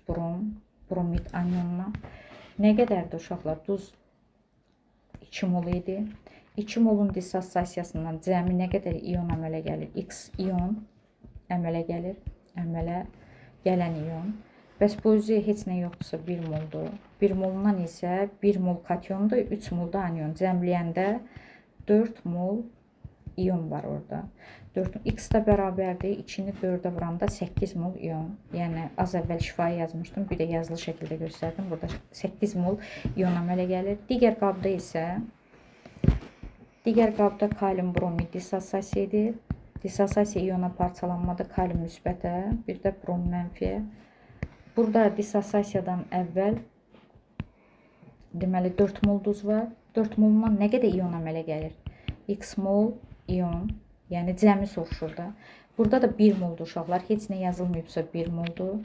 bromid anionuna. Nə qədərdir uşaqlar? Duz 2 mol idi. 2 molun dissosiasiyasından cəmi nə qədər ion əmələ gəlir? X ion əmələ gəlir. Əmələ gələn ion. Bəs bu özü heç nə yoxdursa 1 moldur. 1 molundan isə 1 mol kationdur, 3 mol da anion. Cəmləyəndə 4 mol ion var orada. 4 x də bərabərdir. 2-ni 4-ə vuranda 8 mol ion. Yəni az əvvəl şifahi yazmışdım, bir də yazılı şəkildə göstərdim. Burada 8 mol ion əmələ gəlir. Digər qabda isə digər qabda kalium bromid dissosiasiya edir. Dissosiasiya iona parçalanmada kalium müsbətə, bir də brom mənfiyə. Burada dissosiasiyadan əvvəl deməli 4 mol duz var. 4 molundan nə qədər ion əmələ gəlir? X mol ion, yəni cəmi soruşur da. Burada da 1 moldur uşaqlar. Heç nə yazılmayıbsa 1 moldur.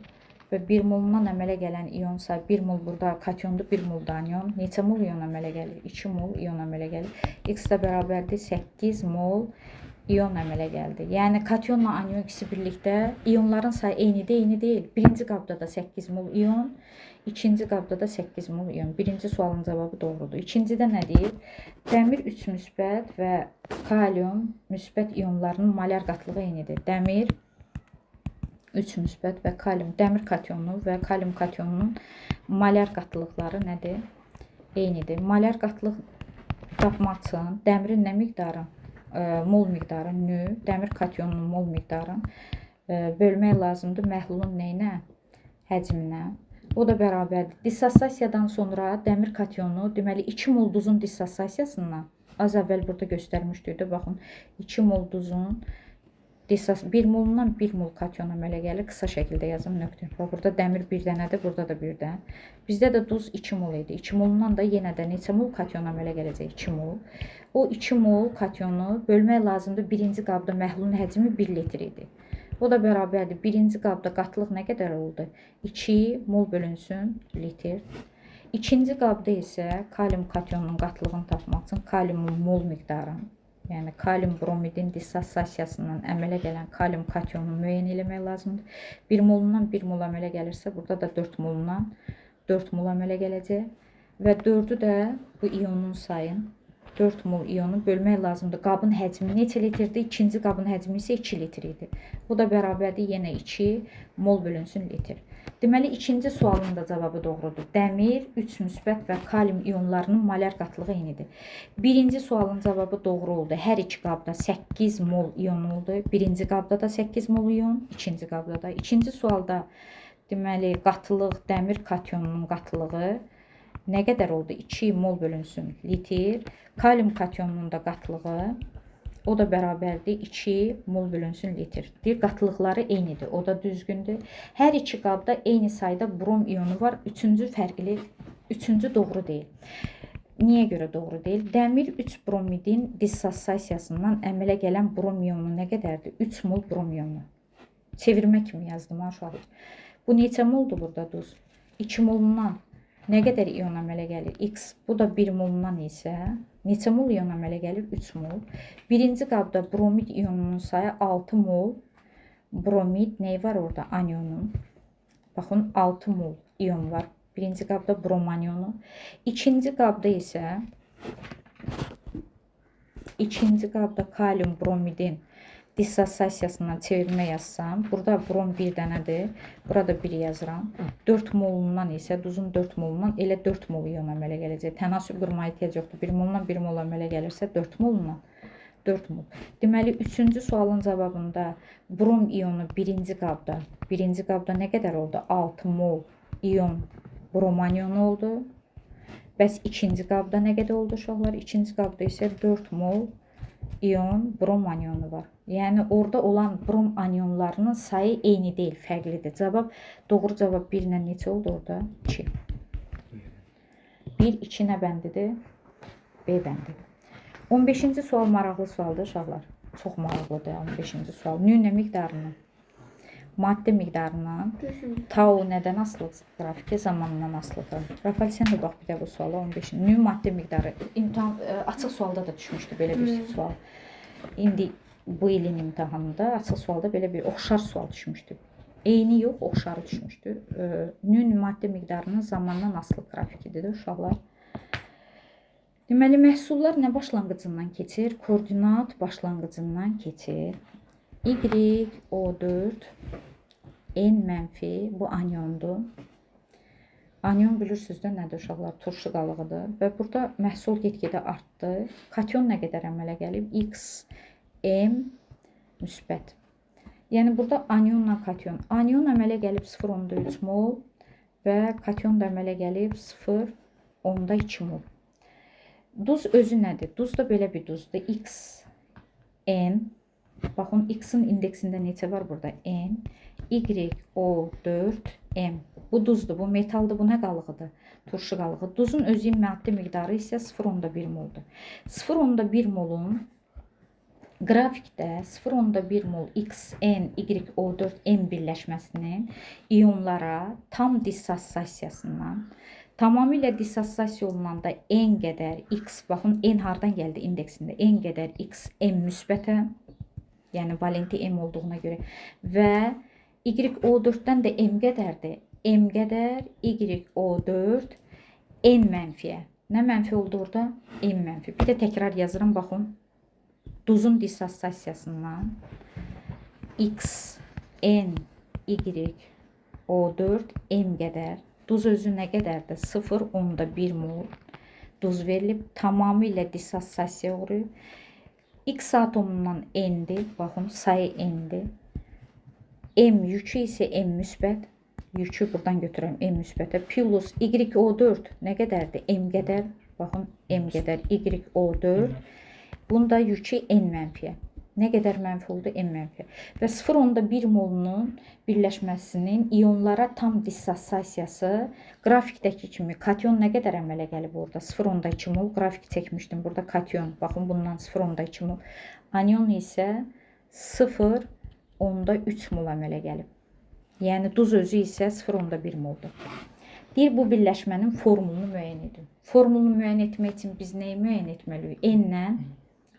Və 1 molundan əmələ gələn ion sayı 1 mol burada kationdur, 1 mol da anion. Neçə mol ion əmələ gəlir? 2 mol ion əmələ gəlir. X də bərabərdir 8 mol ion əmələ gəldi. Yəni kationla anion ikisi birlikdə ionların sayı eynidir, eyni deyil. Birinci qabda da 8 mol ion, ikinci qabda da 8 mol ion. Birinci sualın cavabı doğrudur. İkincidə nə deyir? Dəmir 3 müsbət və kalium müsbət ionlarının molar qatlığı eynidir. Dəmir 3 müsbət və kalium, dəmir kationu və kalium kationunun molar qatlıqları nədir? Eynidir. Molar qatlıq tapmaq üçün dəmirin nə miqdarı? Mol miqdarı nü, dəmir kationunun mol miqdarı bölmək lazımdır məhlulun nəyinə? Həcminə. O da bərabərdir. Dissosiasiyadan sonra dəmir kationu, deməli 2 mol duzun dissosiasiyasından az əvvəl burada göstərmişdik də, baxın, 2 mol duzun 1 molundan 1 mol kation əmələ gəlir. Qısa şəkildə yazım nöqtə. Bax, burada dəmir bir dənədir, burada da bir dənə. Bizdə də duz 2 mol idi. 2 molundan da yenə də neçə mol kation əmələ gələcək? 2 mol. O 2 mol kationu bölmək lazımdır. Birinci qabda məhlulun həcmi 1 litr idi. O da bərabərdir. Birinci qabda qatlıq nə qədər oldu? 2 mol bölünsün litr. İkinci qabda isə kalium kationunun qatlığını tapmaq üçün kaliumun mol miqdarını, yəni kalium bromidin dissosiasiyasından əmələ gələn kalium kationunu müəyyən eləmək lazımdır. 1 molundan 1 mol əmələ gəlirsə, burada da 4 molundan 4 mol əmələ gələcək. Və 4-ü də bu ionun sayın 4 mol ionu bölmək lazımdır. Qabın həcmi neçə litrdir? İkinci qabın həcmi isə 2 litr idi. Bu da bərabərdir yenə 2 mol bölünsün litr. Deməli, ikinci sualın da cavabı doğrudur. Dəmir, 3 müsbət və kalium ionlarının molar qatlığı eynidir. Birinci sualın cavabı doğru oldu. Hər iki qabda 8 mol ion oldu. Birinci qabda da 8 mol ion, ikinci qabda da. İkinci sualda deməli, qatlıq, dəmir kationunun qatlığı nə qədər oldu? 2 mol bölünsün litr. Kalium kationunun da qatlığı o da bərabərdir 2 mol bölünsün litr. Deyir, qatlıqları eynidir. O da düzgündür. Hər iki qabda eyni sayda brom ionu var. Üçüncü fərqli, üçüncü doğru deyil. Niyə görə doğru deyil? Dəmir 3 bromidin dissosiasiyasından əmələ gələn brom ionu nə qədərdir? 3 mol brom ionu. Çevirmə kimi yazdım ha uşaqlar. Bu neçə moldur burada duz? 2 molundan nə qədər ion əmələ gəlir? X. Bu da 1 molundan isə neçə mol ion əmələ gəlir? 3 mol. Birinci qabda bromid ionunun sayı 6 mol. Bromid nə var orada? Anionun. Baxın, 6 mol ion var. Birinci qabda brom anionu. İkinci qabda isə ikinci qabda kalium bromidin dissosiasiyasından çevirmə yazsam, burada brom bir dənədir. Burada 1 yazıram. 4 molundan isə duzun 4 molundan elə 4 mol ion əmələ gələcək. Tənasüb qurmağa ehtiyac yoxdur. 1 molundan 1 mol əmələ gəlirsə 4 molundan 4 mol. Deməli, üçüncü sualın cavabında brom ionu birinci qabda, birinci qabda nə qədər oldu? 6 mol ion brom anionu oldu. Bəs ikinci qabda nə qədər oldu uşaqlar? İkinci qabda isə 4 mol ion brom anionu var. Yəni orada olan brom anionlarının sayı eyni deyil, fərqlidir. Cavab, doğru cavab 1 ilə neçə oldu orada? 2. 1, 2 nə bəndidir? B bəndi. 15-ci sual maraqlı sualdır uşaqlar. Çox maraqlıdır 15-ci sual. Nü nə miqdarından? Maddə miqdarından. Tau nədən asılıdır? Qrafiki zamandan asılıdır. Rafael, sən də bax bir də bu suala 15. Nü maddə miqdarı. İmtahan açıq sualda da düşmüşdü belə bir sual. İndi bu ilin imtahanında açıq sualda belə bir oxşar sual düşmüşdü. Eyni yox, oxşarı düşmüşdü. Nü maddə miqdarının zamandan asılı qrafikidir də uşaqlar. Deməli, məhsullar nə başlanğıcından keçir? Koordinat başlanğıcından keçir. Y, O4, N mənfi, bu aniondur. Anion bilirsiniz də nədir uşaqlar? Turşu qalığıdır. Və burada məhsul get-gedə artdı. Kation nə qədər əmələ gəlib? X, M müsbət. Yəni burada anionla kation. Anion əmələ gəlib 0,3 mol və kation da əmələ gəlib 0,2 mol. Duz özü nədir? Duz da belə bir duzdur. X, N. Baxın, X-in indeksində neçə var burada? N, Y, O, 4, M. Bu duzdur, bu metaldır, bu nə qalığıdır? Turşu qalığı. Duzun özü maddə miqdarı isə 0,1 moldur. 0,1 molun Qrafikdə 0,1 mol X, N, Y, O4, M birləşməsinin ionlara tam dissosiasiyasından, tamamilə dissosiasiya olunanda N qədər X, baxın N hardan gəldi indeksində? N qədər X, M müsbətə, yəni valenti M olduğuna görə və YO4-dən də M qədərdir. M qədər YO4 N mənfiyə. Nə mənfi oldu orada? M mənfi. Bir də təkrar yazıram, baxın. Duzun dissosiasiyasından X, N, Y, O4, M qədər. Duz özü nə qədərdir? 0,1 mol duz verilib. Tamamilə dissosiasiya uğrayıb. X atomundan N-dir. Baxın, sayı N-dir. M yükü isə M müsbət. Yükü buradan götürürəm M müsbətə. Plus YO4 nə qədərdir? M qədər. Baxın, M qədər YO4. Bunda yükü N mənfiyə. Nə qədər mənfi oldu? M mənfi. Və 0,1 molunun birləşməsinin ionlara tam dissosiasiyası qrafikdəki kimi kation nə qədər əmələ gəlib orada? 0,2 mol qrafik çəkmişdim. Burada kation. Baxın, bundan 0,2 mol. Anion isə 0,3 mol əmələ gəlib. Yəni duz özü isə 0,1 moldur. Deyir, bu birləşmənin formulunu müəyyən edin. Formulunu müəyyən etmək üçün biz nəyi müəyyən etməliyik? N-lə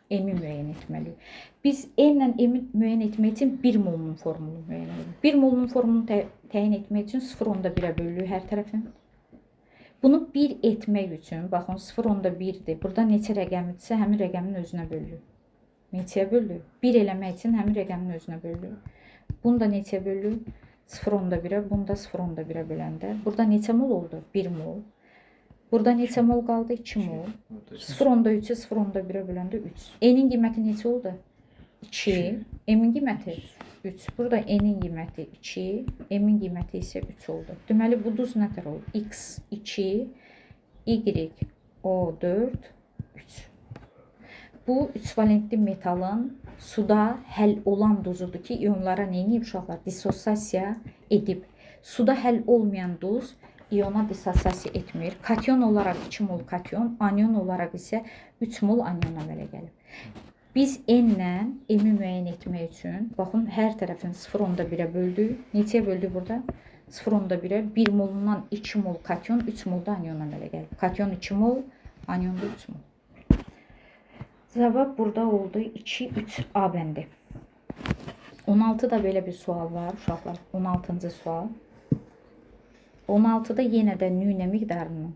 M-i müəyyən etməliyik. Biz N-lə M-i müəyyən etmək üçün 1 molunun formulunu müəyyən edirik. 1 molunun formulunu təyin etmək üçün 0,1-ə bölürük hər tərəfin. Bunu 1 etmək üçün, baxın 0,1-dir. Burada neçə rəqəmidirsə, həmin rəqəmin özünə bölürük. Neçəyə bölürük? 1 eləmək üçün həmin rəqəmin özünə bölürük. Bunu da neçəyə bölürük? 0,1-ə, bunu da 0,1-ə böləndə. Burada neçə mol oldu? 1 mol. Burada neçə mol qaldı? 2 mol. 0,3-ü 0,1-ə böləndə 3. N-in qiyməti neçə oldu? 2. M-in qiyməti 3. Burada N-in qiyməti 2, M-in qiyməti isə 3 oldu. Deməli, bu duz nətər oldu? X 2, Y, O4, 3. Bu 3 valentli metalın suda həll olan duzudur ki, ionlara nə edib uşaqlar? Dissosiasiya edib. Suda həll olmayan duz iona dissosiasiya etmir. Kation olaraq 2 mol kation, anion olaraq isə 3 mol anion əmələ gəlib. Biz N-lə M-i müəyyən etmək üçün, baxın, hər tərəfini 0,1-ə böldük. Neçəyə böldük burada? 0,1-ə. 1 molundan 2 mol kation, 3 mol da anion əmələ gəlib. Kation 2 mol, anion da 3 mol. Cavab burada oldu 2, 3 A bəndi. 16-da belə bir sual var uşaqlar. 16-cı sual. 16-da yenə də nüynə miqdarının,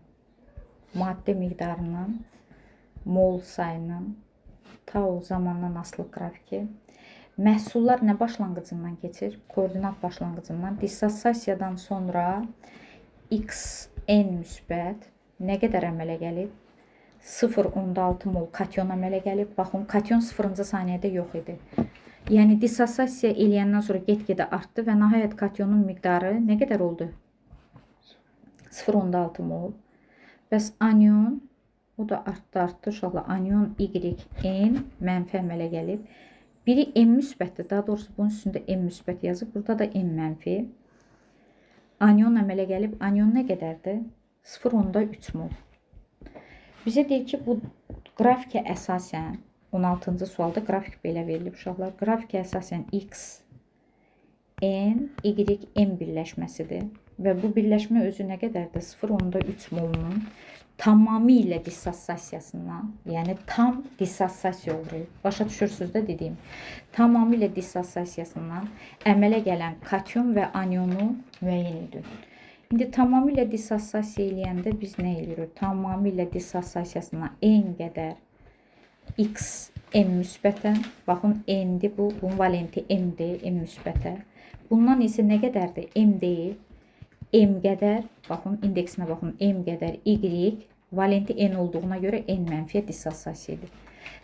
maddə miqdarının, mol sayının, tau zamandan asılı qrafiki. Məhsullar nə başlanğıcından keçir? Koordinat başlanğıcından. Dissosiasiyadan sonra X, N müsbət nə qədər əmələ gəlib? 0,6 mol kation əmələ gəlib. Baxın, kation 0-cı saniyədə yox idi. Yəni dissosiasiya eləyəndən sonra get-gedə artdı və nəhayət kationun miqdarı nə qədər oldu? 0,6 mol. Bəs anion, o da artdı uşaqlar. Anion Y, N mənfi əmələ gəlib. Biri M müsbətdir. Daha doğrusu bunun üstündə M müsbət yazıb. Burada da M mənfi. Anion əmələ gəlib. Anion nə qədərdir? 0,3 mol. Bizə deyir ki, bu qrafikə əsasən 16-cı sualda qrafik belə verilib uşaqlar. Qrafikə əsasən X, N, Y, M birləşməsidir. Və bu birləşmə özü nə qədərdir? 0,3 molunun tamamilə dissosiasiyasından, yəni tam dissosiasiya uğrayıb. Başa düşürsünüz də dediyim. Tamamilə dissosiasiyasından əmələ gələn kation və anionu müəyyən edin. İndi tamamilə dissosiasiya eləyəndə biz nə eləyirik? Tamamilə dissosiasiyasından N qədər X, M müsbətə. Baxın, N-dir bu. Bunun valenti M-dir, M müsbətə. Bundan isə nə qədərdir? M deyil. M qədər, baxın, indeksinə baxın, M qədər Y, valenti N olduğuna görə N mənfiyə dissosiasiya edir.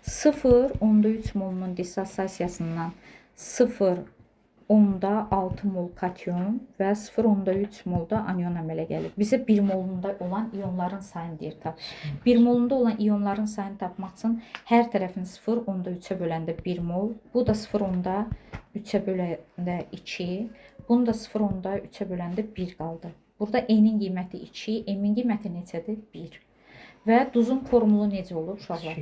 0,3 molunun dissosiasiyasından 0,6 mol kation və 0,3 molda anion əmələ gəlir. Bizə 1 molunda olan ionların sayını deyir tap. 1 molunda olan ionların sayını tapmaq üçün hər tərəfini 0,3-ə böləndə 1 mol, bu da 0,3-ə böləndə 2, bunu da 0,3-ə böləndə 1 qaldı. Burada N-in qiyməti 2, M-in qiyməti neçədir? 1. Və duzun formulu necə olur uşaqlar?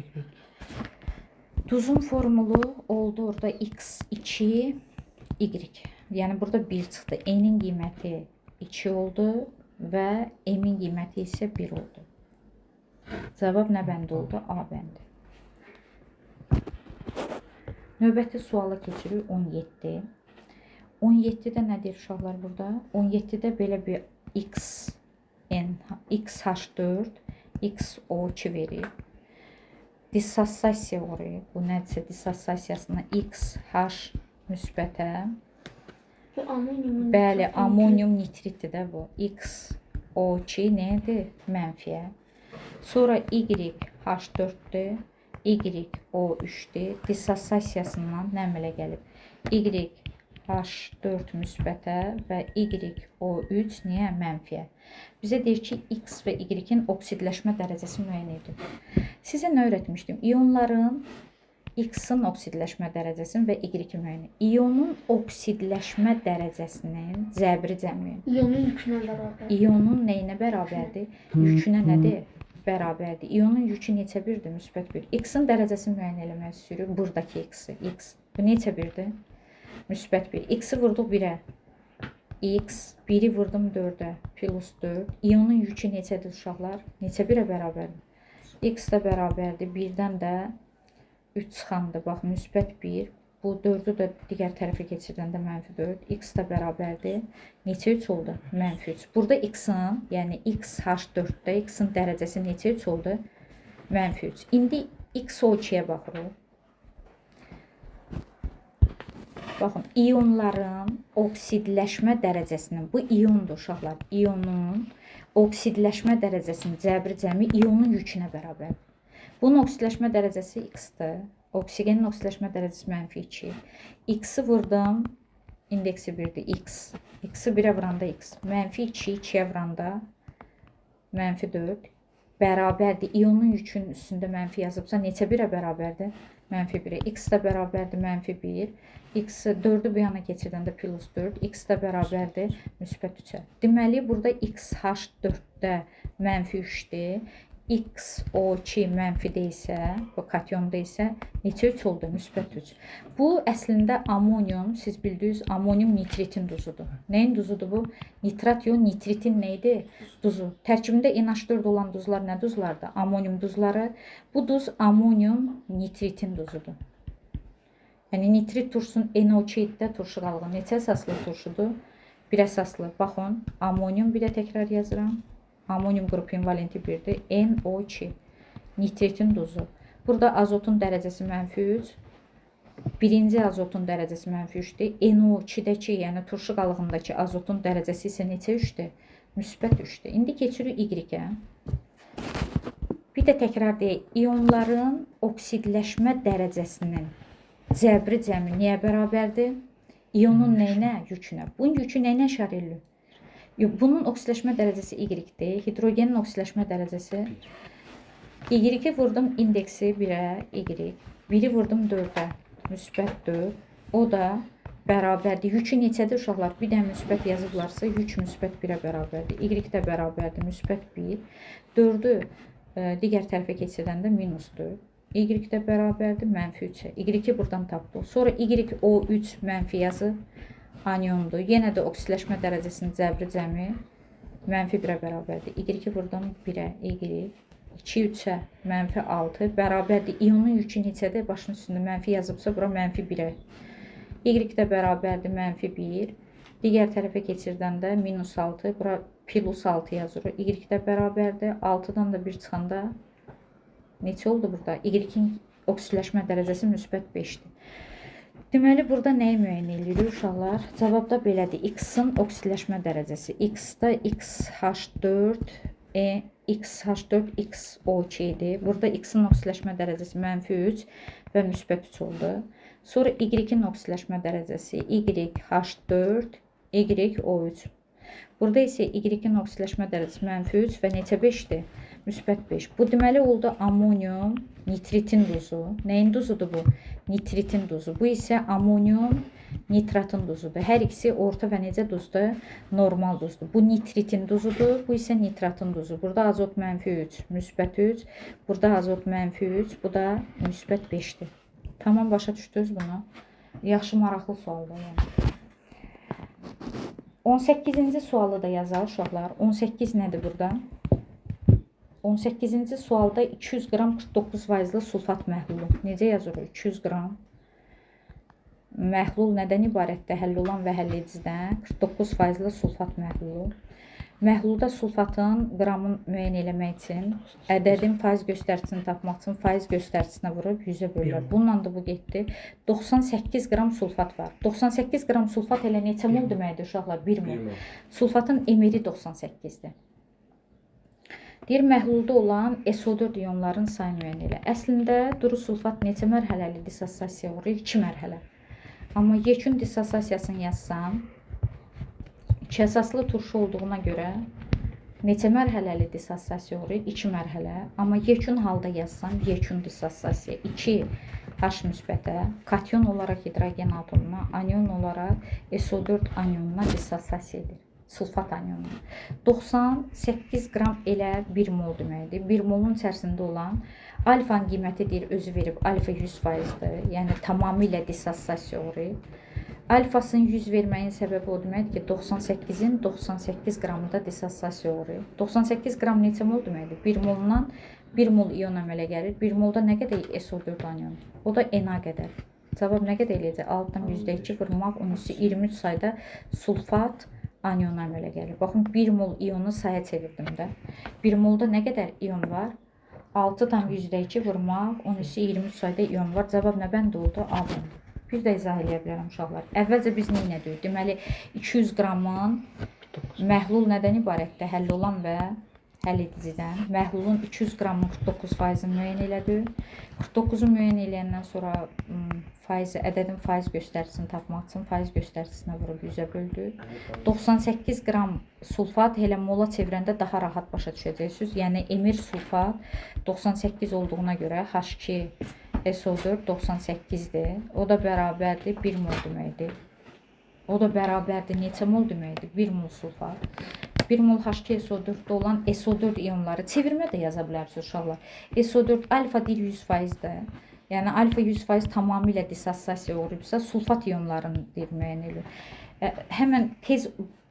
Duzun formulu oldu orada X2, Y. Yəni burada 1 çıxdı. N-in qiyməti 2 oldu və M-in qiyməti isə 1 oldu. Cavab nə bəndi oldu? A bəndi. Növbəti suala keçirik 17. 17-də nə deyir uşaqlar burada? 17-də belə bir X, N, XH4, XO2 verir. Dissosiasiya uğrayır. Bu nədirsə dissosiasiyasına X, H müsbətə. Bu amonyumun Bəli, amonyum nitritdir də bu. X, O2 nədir? Mənfiyə. Sonra Y, H4-dür. Y, O3-dür. Dissosiasiyasından nə əmələ gəlib? Y, H4 müsbətə və Y, O3 niyə mənfiyə? Bizə deyir ki, X və Y-in oksidləşmə dərəcəsi müəyyən edin. Sizə nə öyrətmişdim? İyonların X-in oksidləşmə dərəcəsini və Y-i müəyyən edin. İyonun oksidləşmə dərəcəsinin cəbri cəmi. İyonun yükünə bərabər. İyonun nəyinə bərabərdir? Yükünə nədir? Bərabərdir. İyonun yükü neçə birdir? Müsbət 1. X-in dərəcəsini müəyyən eləmək istəyirik. Buradakı X-i. X. Bu neçə birdir? Müsbət 1. X-i vurduq 1-ə. X. 1-i vurdum 4-ə. Plus 4. İyonun yükü neçədir uşaqlar? Neçə 1-ə bərabərdir? X də bərabərdir. 1-dən də 3 çıxandır. Bax, müsbət 1. Bu 4-ü də digər tərəfə keçirdəndə mənfi 4. X də bərabərdir. Neçə 3 oldu? Mənfi 3. Burada X-in, yəni XH4-də X-in dərəcəsi neçə 3 oldu? Mənfi 3. İndi XO2-yə baxırıq. Baxın, iyonların oksidləşmə dərəcəsinin, bu iyondur uşaqlar, iyonun oksidləşmə dərəcəsinin cəbri cəmi iyonun yükünə bərabərdir. Bunun oksidləşmə dərəcəsi X-dir. Oksigenin oksidləşmə dərəcəsi mənfi 2. X-i vurdum, indeksi 1-dir, X. X-i 1-ə vuranda X. Mənfi 2, 2-yə vuranda mənfi 4 bərabərdir. İyonun yükünün üstündə mənfi yazıbsa neçə 1-ə bərabərdir? Mənfi 1-ə. X də bərabərdir mənfi 1. X 4-ü bu yana keçirdəndə plus 4. X də bərabərdir müsbət 3-ə. Deməli, burada XH4-də mənfi 3-dür. XO2 mənfidə isə, bu kationda isə neçə 3 oldu? Müsbət 3. Bu əslində amonyum, siz bildiyiniz amonyum nitritin duzudur. Nəyin duzudur bu? Nitrat yox, nitritin nə idi? Duzu. Tərkibində NH4 olan duzlar nə duzlardır? Amonyum duzları. Bu duz amonyum nitritin duzudur. Yəni nitrit turşusunun NO2 idi də turşu qalığı. Neçə əsaslı turşudur? Bir əsaslı. Baxın, amonyum bir də təkrar yazıram. Amonyum qrupun valenti 1-dir. NO2. Nitritin duzu. Burada azotun dərəcəsi mənfi 3. Birinci azotun dərəcəsi mənfi 3-dür. NO2-dəki, yəni turşu qalığındakı azotun dərəcəsi isə neçə 3-dür? Müsbət 3-dür. İndi keçirik Y-ə. Bir də təkrar deyək. İyonların oksidləşmə dərəcəsinin cəbri cəmi niyə bərabərdir? İyonun nəyinə? Yükünə. Bunun yükü nəyinə işarə edilir? Bunun oksidləşmə dərəcəsi Y-dir. Hidrogenin oksidləşmə dərəcəsi Y-i vurdum indeksi 1-ə, Y. 1-i vurdum 4-ə, müsbət 4. O da bərabərdir. Yükü neçədir uşaqlar? Bir də müsbət yazıblarsa, yük müsbət 1-ə bərabərdir. Y də bərabərdir, müsbət 1. 4-ü digər tərəfə keçirdəndə minus 4. Y də bərabərdir, mənfi 3-ə. Y-i buradan tapdıq. Sonra YO3 mənfi yazıb. Aniondur. Yenə də oksidləşmə dərəcəsinin cəbri cəmi mənfi 1-ə bərabərdir. Y-i vurdum 1-ə, Y 2 3-ə mənfi 6 bərabərdir. İyonun yükü neçədir? Başın üstündə mənfi yazıbsa, bura mənfi 1-ə. Y də bərabərdir mənfi 1. Digər tərəfə keçirdəndə minus 6, bura plus 6 yazırıq. Y də bərabərdir. 6-dan da 1 çıxanda neçə oldu burada? Y-in oksidləşmə dərəcəsi müsbət 5-dir. Deməli, burada nəyi müəyyən edirik uşaqlar? Cavab da belədir. X-in oksidləşmə dərəcəsi. X-da XH4, XH4, XO2 idi. Burada X-in oksidləşmə dərəcəsi mənfi 3 və müsbət 3 oldu. Sonra Y-in oksidləşmə dərəcəsi YH4, YO3. Burada isə Y-in oksidləşmə dərəcəsi mənfi 3 və neçə 5-dir? Müsbət 5. Bu deməli oldu amonyum nitritin duzu. Nəyin duzudur bu? Nitritin duzu. Bu isə amonyum nitratın duzudur. Hər ikisi orta və necə duzdur? Normal duzdur. Bu nitritin duzudur, bu isə nitratın duzu. Burada azot mənfi 3, müsbət 3. Burada azot mənfi 3, bu da müsbət 5-dir. Tamam, başa düşdünüz bunu? Yaxşı, maraqlı sualdır yəni. 18-ci sualı da yazaq uşaqlar. 18 nədir burada? 18-ci sualda 200 qram 49 faizli sulfat məhlulu. Necə yazırıq? 200 qram məhlul nədən ibarətdir? Həll olan və həll edicidən 49 faizli sulfat məhlulu. Məhlulda sulfatın qramını müəyyən eləmək üçün ədədin faiz göstəricisini tapmaq üçün faiz göstəricisine vurub 100-ə bölürlər. Bununla da bu getdi. 98 qram sulfat var. 98 qram sulfat elə neçə mol deməkdir uşaqlar? 1 mol. Sulfatın emiri 98-dir. Deyir, məhlulda olan SO4 ionların sayını müəyyən elə. Əslində, duru sulfat neçə mərhələli dissosiasiya uğrayır? 2 mərhələ. Amma yekun dissosiasiyasını yazsam, iki əsaslı turşu olduğuna görə neçə mərhələli dissosiasiya uğrayır? 2 mərhələ. Amma yekun halda yazsam, yekun dissosiasiya 2 H müsbətə, kation olaraq hidrogen atomuna, anion olaraq SO4 anionuna dissosiasiya edir. Sulfat anionuna. 98 qram elə 1 mol deməkdir. 1 molun içərisində olan alfanın qiyməti deyir, özü verib, alfa 100%-dir. Yəni tamamilə dissosiasiya uğrayır. Alfasını 100 verməyin səbəbi o deməkdir ki, 98-in 98 qramında dissosiasiya uğrayır. 98 qram neçə mol deməkdir? 1 molundan 1 mol ion əmələ gəlir. 1 molda nə qədər SO4 anionu? O da Na qədər. Cavab nə qədər eləyəcək? 6,2 vurmaq 13 sayda sulfat anionu əmələ gəlir. Baxın, 1 mol ionu saya çevirdim də. 1 molda nə qədər ion var? 6,2 vurmaq 13 sayda ion var. Cavab nə bəndi oldu? A bəndi. Bir də izah eləyə bilərəm uşaqlar. Əvvəlcə biz nə edirik? Deməli, 200 qramın məhlul nədən ibarətdir? Həll olan və həll edicidən. Məhlulun 200 qramın 49%-ni müəyyən elədi. 49-u müəyyən eləyəndən sonra faiz, ədədin faiz göstəricisini tapmaq üçün faiz göstəricisine vurub 100-ə böldü. 98 qram sulfat elə mola çevirəndə daha rahat başa düşəcəksiniz. Yəni emir sulfat 98 olduğuna görə H2SO4 98-dir. O da bərabərdir 1 mol deməkdir. O da bərabərdir neçə mol deməkdir? 1 mol sulfat. 1 mol H2SO4-də olan SO4 ionları çevirmə də yaza bilərsiniz uşaqlar. SO4 alfa deyir 100%-dir. Yəni alfa 100% tamamilə dissosiasiya uğrayıbsa, sulfat ionlarını deyir müəyyən eləyir. Həmən tez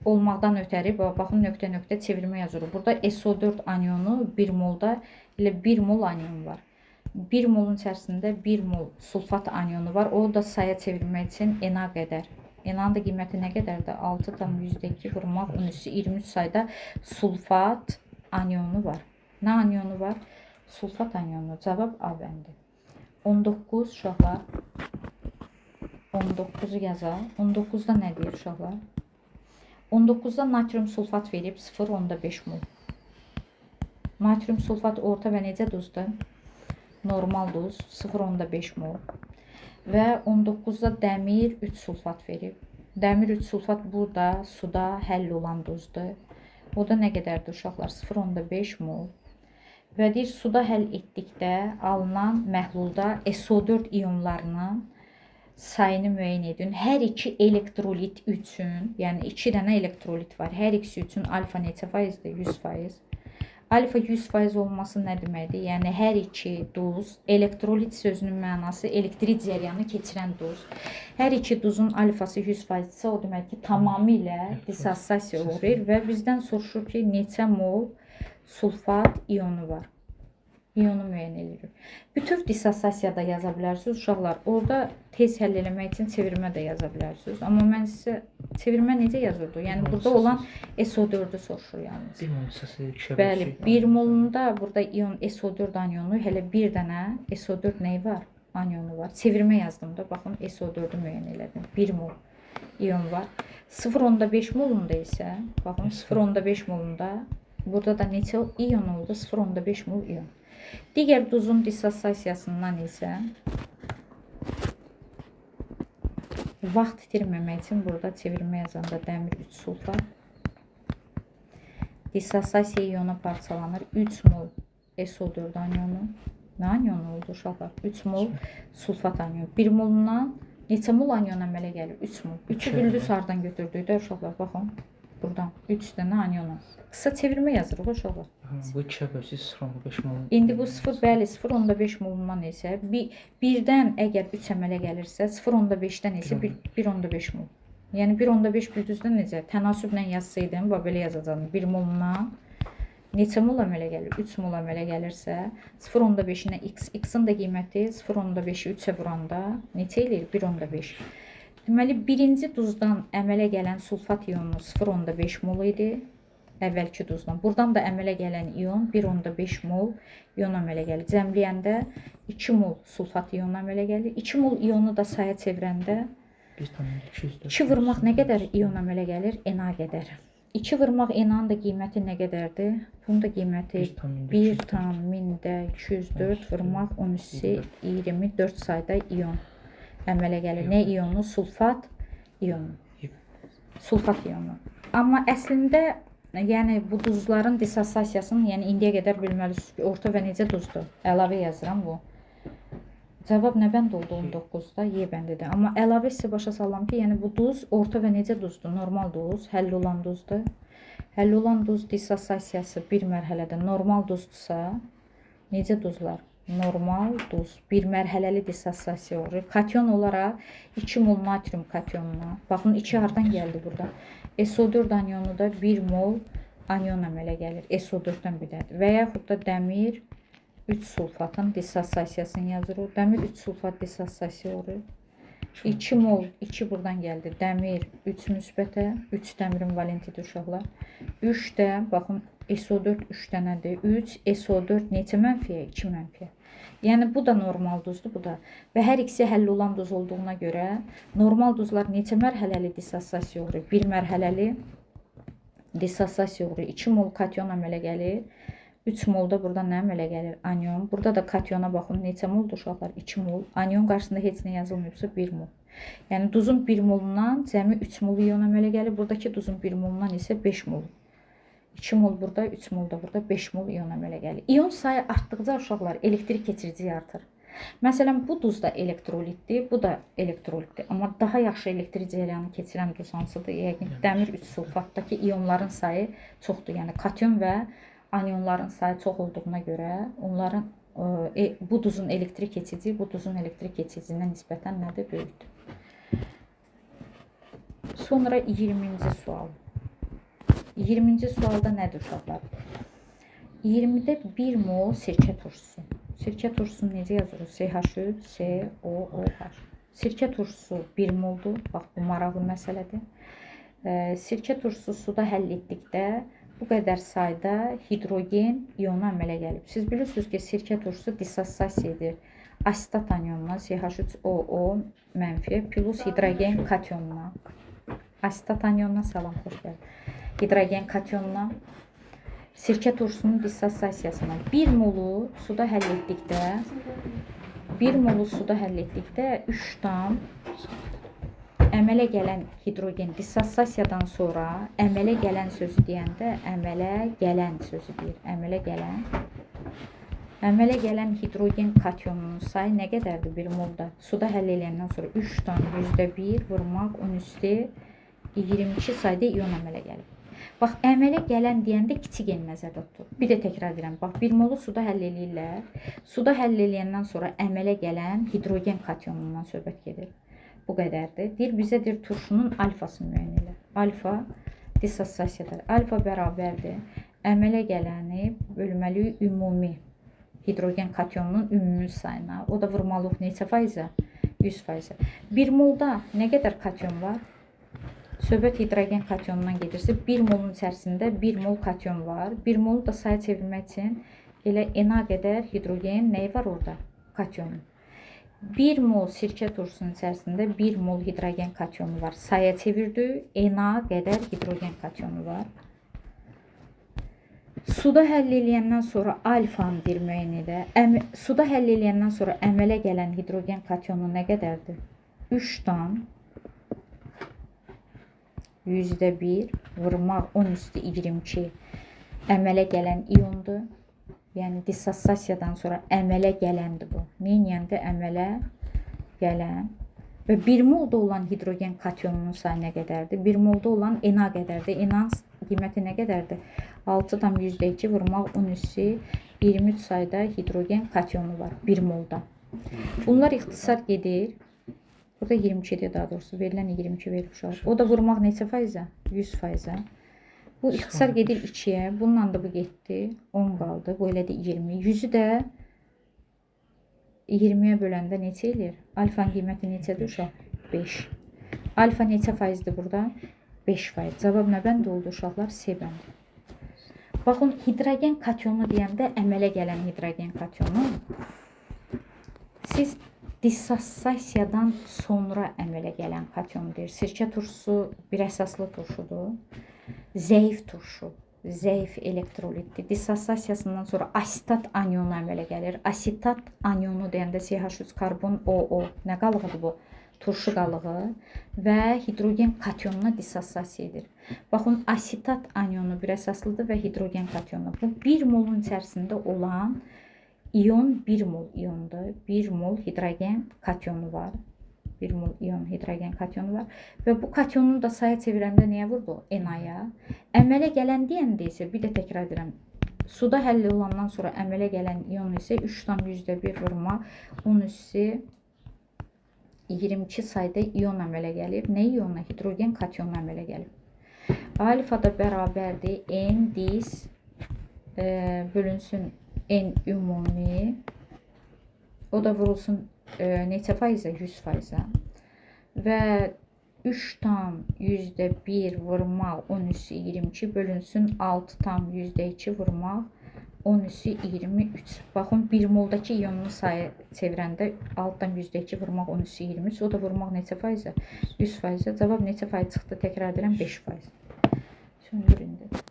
olmaqdan ötəri baxın nöqtə-nöqtə çevirmə yazırıq. Burada SO4 anionu 1 molda elə 1 mol anion var. 1 molun içərisində 1 mol sulfat anionu var. O da saya çevirmək üçün Na qədər. Na-nın da qiyməti nə qədərdir? 6,2 vurmaq 13 sayda sulfat anionu var. Nə anionu var? Sulfat anionu. Cavab A bəndi. 19 uşaqlar. 19-u yazaq. 19-da nə deyir uşaqlar? 19-da natrium sulfat verib 0,5 mol. Natrium sulfat orta və necə duzdur? Normal duz 0,5 mol. Və 19-da dəmir 3 sulfat verib. Dəmir 3 sulfat burada suda həll olan duzdur. O da nə qədərdir uşaqlar? 0,5 mol. Və deyir, suda həll etdikdə alınan məhlulda SO4 ionlarının sayını müəyyən edin. Hər iki elektrolit üçün, yəni 2 dənə elektrolit var. Hər ikisi üçün alfa neçə faizdir? 100%. Alfa 100% olması nə deməkdir? Yəni hər iki duz, elektrolit sözünün mənası elektrik cəryanı keçirən duz. Hər iki duzun alfası 100% isə o demək ki, tamamilə dissosiasiya uğrayır və bizdən soruşur ki, neçə mol sulfat ionu var? İonu müəyyən edirik. Bütöv dissosiasiya da yaza bilərsiniz uşaqlar. Orada tez həll eləmək üçün çevirmə də yaza bilərsiniz. Amma mən sizə çevirmə necə yazırdı? Yəni burada olan SO4-ü soruşur yalnız. 1 mol hissəsi 2-yə Bəli, 1 molunda burada ion SO4 anionu, hələ bir dənə SO4 nəyi var? Anionu var. Çevirmə yazdım da, baxın SO4-ü müəyyən elədim. 1 mol ion var. 0,5 molunda isə, baxın 0,5 molunda burada da neçə ion oldu? 0,5 mol ion. Digər duzun dissosiasiyasından isə vaxt itirməmək üçün burada çevirmə yazanda dəmir 3 sulfat dissosiasiya iona parçalanır. 3 mol SO4 anionu. Nə anionu oldu uşaqlar? 3 mol sulfat anionu. 1 molundan neçə mol anion əmələ gəlir? 3 mol. 3-ü bildiniz hardan götürdük də uşaqlar? Baxın. Buradan 3 dənə aniona. Qısa çevirmə yazırıq uşaqlar. Bu 2-yə bölsək 0,5 mol. İndi bu 0, bəli, 0,5 molundan isə birdən əgər 3 əmələ gəlirsə, 0,5-dən isə 1,5 mol. Yəni 1,5 bildizdən necə? Tənasüblə yazsaydım, bax belə yazacaqdım. 1 molundan neçə mol əmələ gəlir? 3 mol əmələ gəlirsə, 0,5-inə x, x-in də qiyməti 0,5-i 3-ə vuranda neçə eləyir? 1,5. Deməli, birinci duzdan əmələ gələn sulfat ionu 0,5 mol idi. Əvvəlki duzdan. Buradan da əmələ gələn ion 1,5 mol ion əmələ gəlir. Cəmləyəndə 2 mol sulfat ionu əmələ gəlir. 2 mol ionu da saya çevirəndə 1,204. 2 vurmaq nə qədər ion əmələ gəlir? Na qədər. 2 vurmaq Na-nın da qiyməti nə qədərdir? Bunun da qiyməti 1,204 vurmaq 10 24 sayda ion əmələ gəlir. Nə ionu? Sulfat ionu. Sulfat ionu. Amma əslində yəni bu duzların dissosiasiyasını, yəni indiyə qədər bilməlisiniz ki, orta və necə duzdur? Əlavə yazıram bu. Cavab nə bənd oldu 19-da? Y bəndidir. Amma əlavə sizə başa salıram ki, yəni bu duz orta və necə duzdur? Normal duz, həll olan duzdur. Həll olan duz dissosiasiyası bir mərhələdə normal duzdursa, necə duzlar? Normal duz. Bir mərhələli dissosiasiya olur. Kation olaraq 2 mol natrium kationuna. Baxın 2 hardan gəldi burada? SO4 anyonu da 1 mol anyon əmələ gəlir. SO4-dən bir dənə. Və yaxud da dəmir 3 sulfatın dissosiasiyasını yazırıq. Dəmir 3 sulfat dissosiasiya olur. 2 mol, 2 buradan gəldi. Dəmir 3 müsbətə, 3 dəmirin valentidir uşaqlar. 3 də, baxın, SO4 3 dənədir. 3, SO4 neçə mənfiyə? 2 mənfiyə. Yəni bu da normal duzdur, bu da. Və hər ikisi həll olan duz olduğuna görə normal duzlar neçə mərhələli dissosiasiya uğrayır? Bir mərhələli dissosiasiya uğrayır. 2 mol kation əmələ gəlir. 3 mol da burada nə əmələ gəlir? Anion. Burada da kationa baxın, neçə moldur uşaqlar? 2 mol. Anion qarşısında heç nə yazılmayıbsa 1 mol. Yəni duzun 1 molundan cəmi 3 mol ion əmələ gəlir. Buradakı duzun 1 molundan isə 5 mol. 2 mol burada, 3 mol da burada 5 mol ion əmələ gəlir. İon sayı artdıqca uşaqlar elektrik keçiriciliyi artır. Məsələn, bu duz da elektrolitdir, bu da elektrolitdir. Amma daha yaxşı elektrik cərəyanı keçirən duz hansıdır? Yəqin dəmir 3 sulfatdakı ionların sayı çoxdur. Yəni kation və anionların sayı çox olduğuna görə onların bu duzun elektrik keçiciliyi bu duzun elektrik keçiciliyinə nisbətən nədir? Böyükdür. Sonra 20-ci sual. 20-ci sualda nədir uşaqlar? 20-də 1 mol sirkə turşusu. Sirkə turşusunu necə yazırıq? CH3 COOH. Sirkə turşusu 1 moldur. Bax, bu maraqlı məsələdir. Sirkə turşusu suda həll etdikdə bu qədər sayda hidrogen ionu əmələ gəlib. Siz bilirsiniz ki, sirkə turşusu dissosiasiya edir. Asetat anionuna CH3OO mənfi plus hidrogen kationuna. Asetat anionuna salam, xoş gəldin. Hidrogen kationuna sirkə turşusunun dissosiasiyasına 1 molu suda həll etdikdə 1 molu suda həll etdikdə 3 tam əmələ gələn hidrogen dissosiasiyadan sonra əmələ gələn sözü deyəndə əmələ gələn sözü deyir. Əmələ gələn. Əmələ gələn hidrogen kationunun sayı nə qədərdir 1 molda? Suda həll eləyəndən sonra 3,1 vurmaq 10 üstü 22 sayda ion əmələ gəlir. Bax, əmələ gələn deyəndə kiçik n nəzərdə tutulur. Bir də təkrar edirəm. Bax, 1 molu suda həll eləyirlər. Suda həll eləyəndən sonra əmələ gələn hidrogen kationundan söhbət gedir. Bu qədərdir. Deyir, bizə deyir, turşunun alfasını müəyyən elə. Alfa dissosiasiyadır. Alfa bərabərdir. Əmələ gələni bölməliyik ümumi hidrogen kationunun ümumi sayına. O da vurmalıyıq neçə faizə? 100%. 1 molda nə qədər kation var? Söhbət hidrogen kationundan gedirsə, 1 molun içərisində 1 mol kation var. 1 molu da saya çevirmək üçün elə Na qədər hidrogen nəyi var orada? Kationu. 1 mol sirkə turşusunun içərisində 1 mol hidrogen kationu var. Saya çevirdi, Na qədər hidrogen kationu var. Suda həll eləyəndən sonra alfanı deyir müəyyən elə. Suda həll eləyəndən sonra əmələ gələn hidrogen kationu nə qədərdir? 3,1 vurmaq 10 üstü 22 əmələ gələn iondur. Yəni dissosiasiyadan sonra əmələ gələndir bu. Neynəyəndə əmələ gələn. Və 1 molda olan hidrogen kationunun sayı nə qədərdir? 1 molda olan Na qədərdir. Na qiyməti nə qədərdir? 6,2 vurmaq 10 üssü 23 sayda hidrogen kationu var 1 molda. Bunlar ixtisar gedir. Burada 22-dir daha doğrusu. Verilən 22 verib uşaq. O da vurmaq neçə faizə? 100 faizə. Bu ixtisar gedir 2-yə. Bununla da bu getdi. 10 qaldı. Bu elədi 20. 100-ü də 20-yə böləndə neçə eləyir? Alfanın qiyməti neçədir uşaq? 5. Alfa neçə faizdir burada? 5 faiz. Cavab nə bəndi oldu uşaqlar? C bəndi. Baxın, hidrogen kationu deyəndə əmələ gələn hidrogen kationu siz dissosiasiyadan sonra əmələ gələn kation deyir. Sirkə turşusu bir əsaslı turşudur. Zəif turşu, zəif elektrolitdir. Dissosiasiyasından sonra asetat anyonu əmələ gəlir. Asetat anyonu deyəndə CH3 karbon OO nə qalığıdır bu? Turşu qalığı və hidrogen kationuna dissosiasiya edir. Baxın, asetat anyonu bir əsaslıdır və hidrogen kationu. Bu 1 molun içərisində olan ion 1 mol iondur. 1 mol hidrogen kationu var. 1 mol ion hidrogen kationu var. Və bu kationunu da saya çevirəndə nəyə vurdu? Na-ya. Əmələ gələn deyəndə isə bir də təkrar edirəm. Suda həll olandan sonra əmələ gələn ion isə 3,1 vurma 10 üssü 22 sayda ion əmələ gəlib. Nə ionu? Hidrogen kationu əmələ gəlib. Alfa da bərabərdir N dis bölünsün N ümumi. O da vurulsun neçə faizə? 100 faizə. Və 3,1 vurmaq 10 üssü 22 bölünsün 6,2 vurmaq 10 üssü 23. Baxın 1 moldakı ionun sayı çevirəndə 6,2 vurmaq 10 üssü 23. O da vurmaq neçə faizə? 100 faizə. Cavab neçə faiz çıxdı? Təkrar edirəm 5 faiz. Söndür indi.